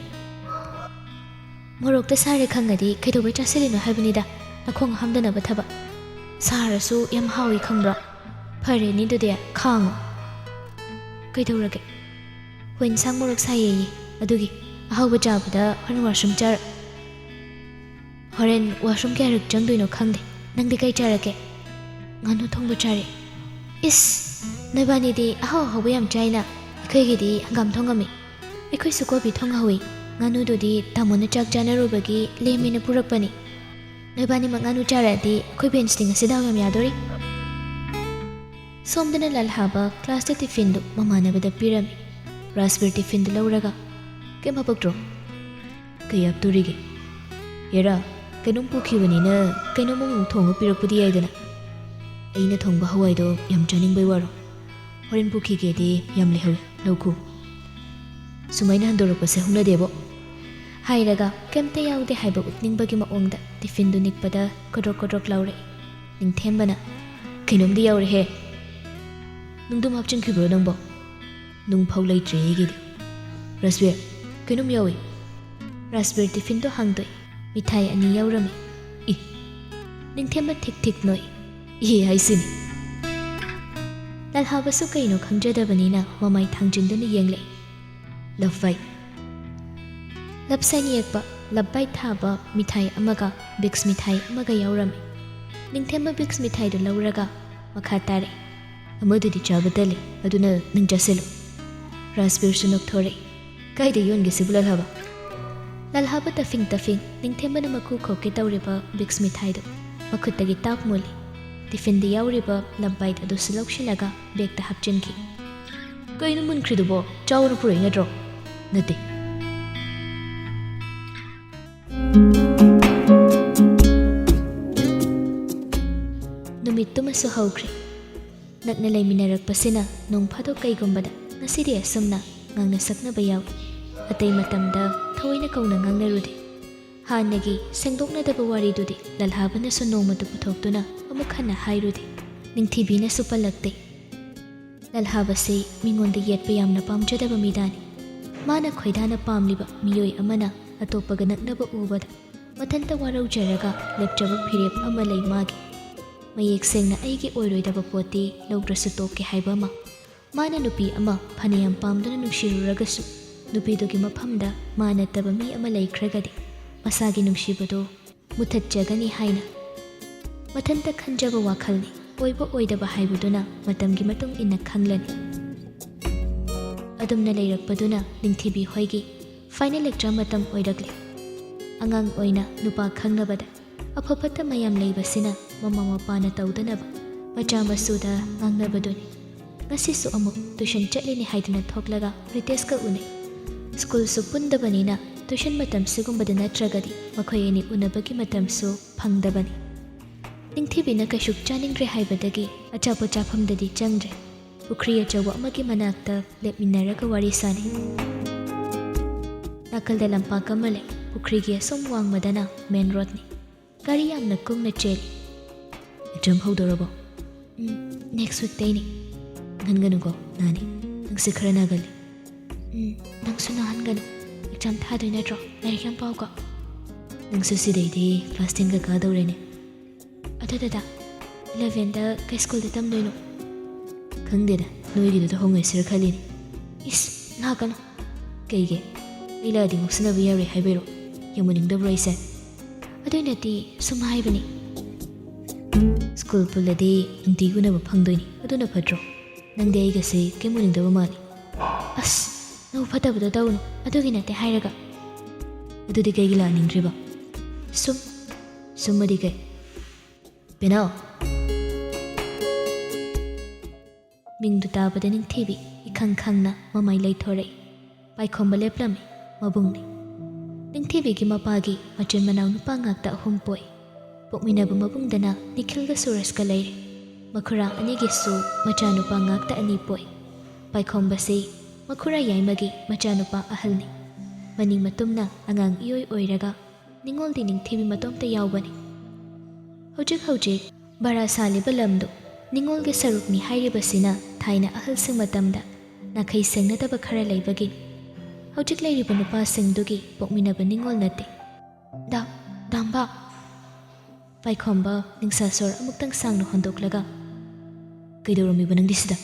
"ꯃꯣꯔꯣꯛꯇ ꯁꯥꯔꯦ ꯈꯪꯉꯗꯤ ꯀꯩꯗꯧꯕꯩ ꯆꯥꯁꯤꯜꯂꯤꯅꯣ ꯍꯥꯏꯕꯅꯤꯗ, ꯅꯈꯣꯡ ꯍꯥꯝꯗꯅꯕ ꯊꯕꯛ꯫ ꯁꯥꯔꯁꯨ ꯌꯥꯝ ꯍꯥꯎꯏ ꯈꯪꯕ꯭ꯔꯣ?" ꯐꯔꯦꯅꯦ, ꯑꯗꯨꯗꯤ ꯈꯥꯡꯉꯣ꯫ ꯀꯩꯗꯧꯔꯒꯦ? ꯍꯣꯏ, ꯏꯟꯁꯥꯡ ꯃꯣꯔꯣꯛ ꯁꯥꯏꯌꯦꯌꯦ, ꯑꯗꯨꯒꯤ꯫ ꯑꯍꯥꯎꯕ ꯆꯥꯕꯗ ꯍꯣꯔꯦꯟ ꯋꯥꯁꯔꯨꯝ ꯆꯥꯔ ꯍꯣꯔꯦꯟ ꯋꯥꯁꯔꯨꯝ ꯀꯌꯥꯔꯛ ꯆꯪꯗꯣꯏꯅꯣ ꯈꯪꯗꯦ꯫ ꯅꯪꯗꯤ ꯀꯩ ꯆꯥꯔꯛꯀꯦ? ꯉꯥꯅꯨ ꯊꯣꯡꯕ ꯆꯥꯔꯦ꯫ ꯏꯁ! ꯅꯣꯏꯕꯥꯅꯤꯗꯤ ꯑꯍꯥꯎ ꯑꯍꯥꯎꯕ ꯌꯥꯝ ꯆꯥꯏꯅ꯫ ꯑꯩꯈꯣꯏꯒꯤꯗꯤ ꯍꯪꯒꯥꯝ ꯊꯣꯡꯉꯝꯃꯤ꯫ ꯑꯩꯈꯣꯏꯁꯨ ꯀꯣꯕꯤ ꯊꯣꯡꯍꯧꯋꯤ꯫ ꯉꯥꯅꯨꯗꯨꯗꯤ ꯇꯥꯃꯣꯅ ꯆꯥꯛ ꯆꯥꯅꯔꯨꯕꯒꯤ ꯂꯦꯝꯃꯦꯅ ꯄꯨꯔꯛꯄꯅꯤ꯫ ꯅꯣꯏꯕꯥꯅꯤꯃꯛ ꯉꯥꯅꯨ ꯆꯥꯔꯛꯑꯗꯤ ꯑꯩꯈꯣꯏ ꯕꯦꯟꯁꯇꯤ ꯉꯁꯤ ꯗꯥꯎ ꯌꯥꯝ ꯌꯥꯗꯣꯔꯤ꯫ ꯁꯣꯝꯗꯅ ꯂꯜꯍꯥꯕ ꯀ꯭ꯂꯥꯁꯇ ꯇꯤꯐꯤꯟꯗꯨ ꯃꯃꯥꯟꯅꯕꯗ ꯄꯤꯔꯝꯃꯤ꯫ ꯔꯥꯖꯕꯤꯔ ꯇꯤꯐꯤꯟꯗꯨ ꯂꯧꯔꯒ, "ꯀꯩꯝ ꯍꯥꯄꯛꯇ꯭ꯔꯣ?" "ꯀꯩ ꯍꯥꯞꯇꯣꯔꯤꯒꯦ? ꯍꯦꯔꯥ, ꯀꯩꯅꯣꯝ ꯄꯨꯈꯤꯕꯅꯤꯅ ꯀꯩꯅꯣꯝ ꯑꯃꯨꯛ ꯊꯣꯡꯉ ꯄꯤꯔꯛꯄꯗꯤ ꯌꯥꯏꯗꯅ꯫ ꯑꯩꯅ ꯊꯣꯡꯕ ꯍꯋꯥꯏꯗꯣ ꯌꯥꯝ ꯆꯥꯅꯤꯡꯕꯩ ꯋꯥꯔꯣ? ꯍꯣꯔꯦꯟ ꯄꯨꯈꯤꯒꯦꯗꯤ ꯌꯥꯝ ꯂꯩꯍꯧꯋꯤ, ꯂꯧꯈꯣ꯫" "ꯁꯨꯃꯥꯏꯅ ꯍꯟꯗꯣꯔꯛꯄꯁꯦ ꯍꯧꯅꯗꯦꯕꯣ꯫" ꯍꯥꯏꯔꯒ ꯀꯩꯝꯇ ꯌꯥꯎꯗꯦ ꯍꯥꯏꯕ ꯎꯠꯅꯤꯡꯕꯒꯤ ꯃꯑꯣꯡꯗ ꯇꯤꯐꯤꯟꯗꯨ ꯅꯤꯛꯄꯗ ꯀ꯭ꯔꯣꯛ ꯀ꯭ꯔꯣꯛ ꯂꯥꯎꯔꯛꯏ꯫ ꯅꯤꯡꯊꯦꯝꯕꯅ, "ꯀꯩꯅꯣꯝꯗꯤ ꯌꯥꯎꯔꯦꯍꯦ꯫ ꯅꯨꯡꯗꯨꯝ ꯍꯥꯞꯆꯤꯟꯈꯤꯕ꯭ꯔꯣ ꯅꯪꯕꯣ?" "ꯅꯨꯡꯐꯥꯎ ꯂꯩꯇ꯭ꯔꯦ ꯑꯩꯒꯤꯗꯤ꯫" "ꯔꯥꯖꯕꯤꯔ, ꯀꯩꯅꯣꯝ ꯌꯥꯎꯏ꯫" ꯔꯥꯖꯕꯤꯔ ꯇꯤꯐꯤꯟꯗꯣ ꯍꯥꯡꯗꯣꯛꯏ꯫ ꯃꯤꯊꯥꯏ ꯑꯅꯤ ꯌꯥꯎꯔꯝꯃꯤ꯫ "ꯏ꯫" ꯅꯤꯡꯊꯦꯝꯕ ꯊꯤꯛ ꯊꯤꯛ ꯅꯣꯛꯏ꯫ "ꯏ ꯍꯥꯏꯁꯤꯅꯤ꯫" ꯂꯜꯍꯥꯕꯁꯨ ꯀꯩꯅꯣ ꯈꯪꯖꯗꯕꯅꯤꯅ ꯃꯃꯥꯏ ꯊꯥꯡꯖꯤꯟꯗꯨꯅ ꯌꯦꯡꯂꯛꯏ꯫ ꯂꯞ ꯕꯥꯏꯠ꯫ ꯂꯞ ꯁꯥꯏꯟ ꯌꯦꯛꯄ, ꯂꯞ ꯕꯥꯏꯠ ꯊꯥꯕ ꯃꯤꯊꯥꯏ ꯑꯃꯒ ꯕꯤꯛꯁ ꯃꯤꯊꯥꯏ ꯑꯃꯒ ꯌꯥꯎꯔꯝꯃꯤ꯫ ꯅꯤꯡꯊꯦꯝꯕ ꯕꯤꯛꯁ ꯃꯤꯊꯥꯏꯗꯨ ꯂꯧꯔꯒ ꯃꯈꯥ ꯇꯥꯔꯛꯏ꯫ "ꯑꯃꯗꯨꯗꯤ ꯆꯥꯕ ꯇꯜꯂꯤ, ꯑꯗꯨꯅ ꯅꯪ ꯆꯥꯁꯤꯜꯂꯨ꯫" ꯔꯥꯖꯕꯤꯔꯁꯨ ꯅꯣꯛꯊꯣꯔꯛꯏ꯫ "ꯀꯥꯏꯗ ꯌꯣꯟꯒꯦ ꯁꯤꯕꯨ, ꯂꯜꯍꯥꯕ?" ꯂꯜꯍꯥꯕ ꯇꯐꯤꯡ ꯇꯐꯤꯡ ꯅꯤꯡꯊꯦꯝꯕꯅ ꯃꯀꯨ ꯈꯣꯛꯀꯦ ꯇꯧꯔꯤꯕ ꯕꯤꯛꯁ ꯃꯤꯊꯥꯏꯗꯨ ꯃꯈꯨꯠꯇꯒꯤ ꯇꯥꯞ ꯃꯨꯜꯂꯤ꯫ ꯇꯤꯐꯤꯟꯗ ꯌꯥꯎꯔꯤꯕ ꯂꯞ ꯕꯥꯏꯠ ꯑꯗꯨꯁꯨ ꯂꯧꯁꯤꯜꯂꯒ ꯕꯦꯒꯇ ꯍꯥꯞꯆꯤꯟꯈꯤ꯫ "ꯀꯩꯅꯣ ꯃꯨꯟꯈ꯭ꯔꯤꯗꯨꯕꯣ? ꯆꯥꯎꯅ ꯄꯨꯔꯛꯏ ꯅꯠꯇ꯭ꯔꯣ?" "ꯅꯠꯇꯦ꯫" ꯅꯨꯃꯤꯠꯇꯨꯃꯁꯨ ꯍꯧꯈ꯭ꯔꯦ꯫ ꯅꯛꯅ ꯂꯩꯃꯤꯟꯅꯔꯛꯄꯁꯤꯅ ꯅꯣꯡ ꯐꯥꯗꯣꯛ ꯀꯩꯒꯨꯝꯕꯗ ꯉꯁꯤꯗꯤ ꯑꯁꯨꯝꯅ ꯉꯥꯡꯅ ꯁꯛꯅꯕ ꯌꯥꯎꯏ꯫ ꯑꯇꯩ ꯃꯇꯝꯗ ꯊꯑꯣꯏꯅ ꯀꯧꯅ ꯉꯥꯡꯅꯔꯨꯗꯦ꯫ ꯍꯥꯟꯅꯒꯤ ꯁꯦꯡꯗꯣꯛꯅꯗꯕ ꯋꯥꯔꯤꯗꯨꯗꯤ ꯂꯜꯍꯥꯕꯅꯁꯨ ꯅꯣꯡꯃꯇ ꯄꯨꯊꯣꯛꯇꯨꯅ ꯑꯃꯨꯛ ꯍꯟꯅ ꯍꯥꯏꯔꯨꯗꯦ꯫ ꯅꯤꯡꯊꯤꯕꯤꯅꯁꯨ ꯄꯜꯂꯛꯇꯦ꯫ ꯂꯜꯍꯥꯕꯁꯤ ꯃꯤꯉꯣꯟꯗ ꯌꯦꯠꯄ ꯌꯥꯝꯅ ꯄꯥꯝꯖꯗꯕ ꯃꯤꯗꯥꯅꯤ꯫ ꯃꯥꯅ ꯈꯣꯏꯗꯥꯅ ꯄꯥꯝꯂꯤꯕ ꯃꯤꯑꯣꯏ ꯑꯃꯅ ꯑꯇꯣꯞꯄꯒ ꯅꯛꯅꯕ ꯎꯕꯗ ꯃꯊꯟꯇ ꯋꯥꯔꯧꯖꯔꯒ ꯂꯦꯞꯆꯕ ꯐꯤꯔꯦꯞ ꯑꯃ ꯂꯩ ꯃꯥꯒꯤ꯫ ꯃꯌꯦꯛ ꯁꯦꯡꯅ ꯑꯩꯒꯤ ꯑꯣꯏꯔꯣꯏꯗꯕ ꯄꯣꯠꯇꯤ ꯂꯧꯗ꯭ꯔꯁꯨ ꯇꯣꯛꯀꯦ ꯍꯥꯏꯕ ꯑꯃ꯫ ꯃꯥꯅ ꯅꯨꯄꯤ ꯑꯃ ꯐꯅꯌꯥꯝ ꯄꯥꯝꯗꯨꯅ ꯅꯨꯡꯁꯤꯔꯨꯔꯒꯁꯨ, ꯅꯨꯄꯤꯗꯨꯒꯤ ꯃꯐꯝꯗ ꯃꯥ ꯅꯠꯇꯕ ꯃꯤ ꯑꯃ ꯂꯩꯈ꯭ꯔꯒꯗꯤ, ꯃꯁꯥꯒꯤ ꯅꯨꯡꯁꯤꯕꯗꯣ ꯃꯨꯊꯠꯆꯒꯅꯤ ꯍꯥꯏꯅ ꯃꯊꯟꯇ ꯈꯟꯖꯕ ꯋꯥꯈꯜꯅꯤ꯫ ꯑꯣꯏꯕ ꯑꯣꯏꯗꯕ ꯍꯥꯏꯕꯗꯨꯅ ꯃꯇꯝꯒꯤ ꯃꯇꯨꯡ ꯏꯟꯅ ꯈꯪꯂꯅꯤ꯫ ꯑꯗꯨꯝꯅ ꯂꯩꯔꯛꯄꯗꯨꯅ ꯅꯤꯡꯊꯤꯕꯤ ꯍꯣꯏꯒꯤ ꯐꯥꯏꯅꯦꯜ ꯑꯦꯛꯖꯥꯝ ꯃꯇꯝ ꯑꯣꯏꯔꯛꯂꯦ꯫ ꯑꯉꯥꯡ ꯑꯣꯏꯅ ꯅꯨꯄꯥ ꯈꯪꯅꯕꯗ ꯑꯐ ꯐꯠꯇ ꯃꯌꯥꯝ ꯂꯩꯕꯁꯤꯅ ꯃꯃꯥ ꯃꯄꯥꯅ ꯇꯧꯗꯅꯕ ꯃꯆꯥ ꯃꯁꯨꯗ ꯉꯥꯡꯅꯕꯗꯨꯅꯤ꯫ ꯉꯁꯤꯁꯨ ꯑꯃꯨꯛ ꯇꯨꯏꯁꯟ ꯆꯠꯂꯤꯅꯤ ꯍꯥꯏꯗꯨꯅ ꯊꯣꯛꯂꯒ ꯔꯤꯇꯦꯁꯀ ꯎꯅꯩ꯫ ꯁ꯭ꯀꯨꯜꯁꯨ ꯄꯨꯟꯗꯕꯅꯤꯅ ꯇꯨꯏꯁꯟ ꯃꯇꯝ ꯁꯤꯒꯨꯝꯕꯗ ꯅꯠꯇ꯭ꯔꯒꯗꯤ ꯃꯈꯣꯏ ꯑꯅꯤ ꯎꯅꯕꯒꯤ ꯃꯇꯝꯁꯨ ꯐꯪꯗꯕꯅꯤ꯫ ꯅꯤꯡꯊꯤꯕꯤꯅ ꯀꯩꯁꯨ ꯆꯥꯅꯤꯡꯗ꯭ꯔꯦ ꯍꯥꯏꯕꯗꯒꯤ ꯑꯆꯥꯄꯣꯠ ꯆꯥꯐꯝꯗꯗꯤ ꯆꯪꯗ꯭ꯔꯦ꯫ ꯄꯨꯈ꯭ꯔꯤ ꯑꯆꯧꯕ ꯑꯃꯒꯤ ꯃꯅꯥꯛꯇ ꯂꯦꯞꯃꯤꯟꯅꯔꯒ ꯋꯥꯔꯤ ꯁꯥꯅꯩ꯫ ꯅꯥꯀꯜꯗ ꯂꯝꯄꯥꯛ ꯑꯃ ꯂꯩ꯫ ꯄꯨꯈ꯭ꯔꯤꯒꯤ ꯑꯁꯣꯝ ꯋꯥꯡꯃꯗꯅ ꯃꯦꯟ ꯔꯣꯗꯅꯤ꯫ ꯒꯥꯔꯤ ꯌꯥꯝꯅ ꯀꯨꯡꯅ ꯆꯦꯜꯂꯤ꯫ ꯑꯦꯛꯖꯥꯝ ꯍꯧꯗꯣꯔꯕꯣ? ꯎꯝ, ꯅꯦꯛꯁ ꯋꯤꯛꯇꯩꯅꯤ꯫ ꯉꯟꯒꯅꯨꯀꯣ, ꯅꯥꯅꯤ꯫ ꯅꯪꯁꯦ ꯈꯔ ꯅꯥꯒꯜꯂꯤ꯫ ꯎꯝ, ꯅꯪꯁꯨ ꯅꯥꯍꯟꯒꯅꯨ꯫ ꯑꯦꯛꯖꯥꯝ ꯊꯥꯗꯣꯏ ꯅꯠꯇ꯭ꯔꯣ? ꯂꯥꯏꯔꯤꯛ ꯌꯥꯝ ꯄꯥꯎꯀꯣ꯫ ꯅꯪꯁꯨ ꯁꯤꯗꯩꯗꯤ ꯀ꯭ꯂꯥꯁ ꯇꯦꯟꯒ ꯀꯥꯗꯧꯔꯦꯅꯦ꯫ ꯑꯗꯨ ꯗꯗꯥ, ꯏꯂꯚꯦꯟꯗ ꯀꯩ ꯁ꯭ꯀꯨꯜꯗ ꯇꯝꯗꯣꯏꯅꯣ? ꯈꯪꯗꯦꯗ, ꯅꯣꯏꯒꯤꯗꯨꯗ ꯍꯣꯡꯉꯁꯤꯔ ꯈꯜꯂꯤꯅꯦ꯫ ꯏꯁ, ꯂꯥꯛꯀꯅꯨ꯫ ꯀꯩꯒꯤ? ꯑꯩ ꯂꯥꯛꯑꯗꯤ ꯉꯥꯎꯁꯤꯟꯅꯕ ꯌꯥꯔꯣꯏ ꯍꯥꯏꯕꯩꯔꯣ? ꯌꯥꯝ ꯎꯅꯤꯡꯗꯕ꯭ꯔꯣ ꯑꯩꯁꯦ? ꯑꯗꯨꯏ ꯅꯠꯇꯦ, ꯁꯨꯝ ꯍꯥꯏꯕꯅꯤ꯫ ꯁ꯭ꯀꯨꯜ ꯄꯨꯜꯂꯗꯤ ꯅꯨꯡꯇꯤꯒꯤ ꯎꯅꯕ ꯐꯪꯗꯣꯏꯅꯤ, ꯑꯗꯨꯅ ꯐꯠꯇ꯭ꯔꯣ? ꯅꯪꯗꯤ ꯑꯩꯒꯁꯦ ꯀꯩꯝ ꯎꯅꯤꯡꯗꯕ ꯃꯥꯜꯂꯤ꯫ ꯑꯁ, ꯅꯕꯨꯛ ꯐꯠꯇꯕꯗꯣ ꯇꯧꯅꯨ, ꯑꯗꯨꯒꯤ ꯅꯠꯇꯦ ꯍꯥꯏꯔꯒ꯫ ꯑꯗꯨꯗꯤ ꯀꯩꯒꯤ ꯂꯥꯛꯅꯤꯡꯗ꯭ꯔꯤꯕ? ꯁꯨꯝ, ꯁꯨꯝꯃꯗꯤ ꯀꯩ? ꯄꯦꯅꯥꯎ! ꯃꯤꯡꯗꯨ ꯇꯥꯕꯗ ꯅꯤꯡꯊꯤꯕꯤ ꯏꯈꯪ ꯈꯪꯅ ꯃꯃꯥꯏ ꯂꯩꯊꯣꯔꯛꯏ꯫ ꯄꯥꯏꯈꯣꯝꯕ ꯂꯦꯞꯂꯝꯃꯤ꯫ ꯃꯕꯨꯡꯅꯤ꯫ ꯅꯤꯡꯊꯤꯕꯤꯒꯤ ꯃꯄꯥꯒꯤ ꯃꯆꯤꯟ ꯃꯅꯥꯎ ꯅꯨꯄꯥ ꯉꯥꯛꯇ ꯑꯍꯨꯝ ꯄꯣꯛꯏ꯫ ꯄꯣꯛꯃꯤꯟꯅꯕ ꯃꯕꯨꯡꯗꯅ ꯅꯤꯈꯤꯜꯒ ꯁꯨꯔꯖꯀ ꯂꯩꯔꯦ꯫ ꯃꯈꯨꯔꯥ ꯑꯅꯤꯒꯤꯁꯨ ꯃꯆꯥꯅꯨꯄꯥ ꯉꯥꯛꯇ ꯑꯅꯤ ꯄꯣꯛꯏ꯫ ꯄꯥꯏꯈꯣꯝꯕꯁꯤ ꯃꯈꯨꯔꯥ ꯌꯥꯏꯃꯒꯤ ꯃꯆꯥꯅꯨꯄꯥ ꯑꯍꯜꯅꯤ꯫ ꯃꯅꯤꯡ ꯃꯇꯨꯝꯅ ꯑꯉꯥꯡ ꯏꯑꯣꯏ ꯑꯣꯏꯔꯒ ꯅꯤꯉꯣꯜꯗꯤ ꯅꯤꯡꯊꯤꯕꯤ ꯃꯇꯣꯝꯇ ꯌꯥꯎꯕꯅꯤ꯫ ꯍꯧꯖꯤꯛ ꯍꯧꯖꯤꯛ ꯚꯔꯥ ꯁꯥꯜꯂꯤꯕ ꯂꯝꯗꯨ ꯅꯤꯉꯣꯜꯒꯤ ꯁꯔꯨꯛꯅꯤ ꯍꯥꯏꯔꯤꯕꯁꯤꯅ ꯊꯥꯏꯅ ꯑꯍꯜꯁꯤꯡ ꯃꯇꯝꯗ ꯅꯥꯈꯩ ꯁꯦꯡꯅꯗꯕ ꯈꯔ ꯂꯩꯕꯒꯤꯅꯤ꯫ ꯍꯧꯖꯤꯛ ꯂꯩꯔꯤꯕ ꯅꯨꯄꯥꯁꯤꯡꯗꯨꯒꯤ ꯄꯣꯛꯃꯤꯟꯅꯕ ꯅꯤꯉꯣꯜ ꯅꯠꯇꯦ꯫ ꯗꯥ, ꯗꯥꯝꯕꯥ꯫ ꯄꯥꯏꯈꯣꯝꯕ ꯅꯤꯡꯁꯥ ꯁꯣꯔ ꯑꯃꯨꯛꯇꯪ ꯁꯥꯡꯅ ꯍꯣꯟꯗꯣꯛꯂꯒ, "ꯀꯩꯗꯧꯔꯝꯃꯤꯕ ꯅꯪꯗꯤ ꯁꯤꯗ?"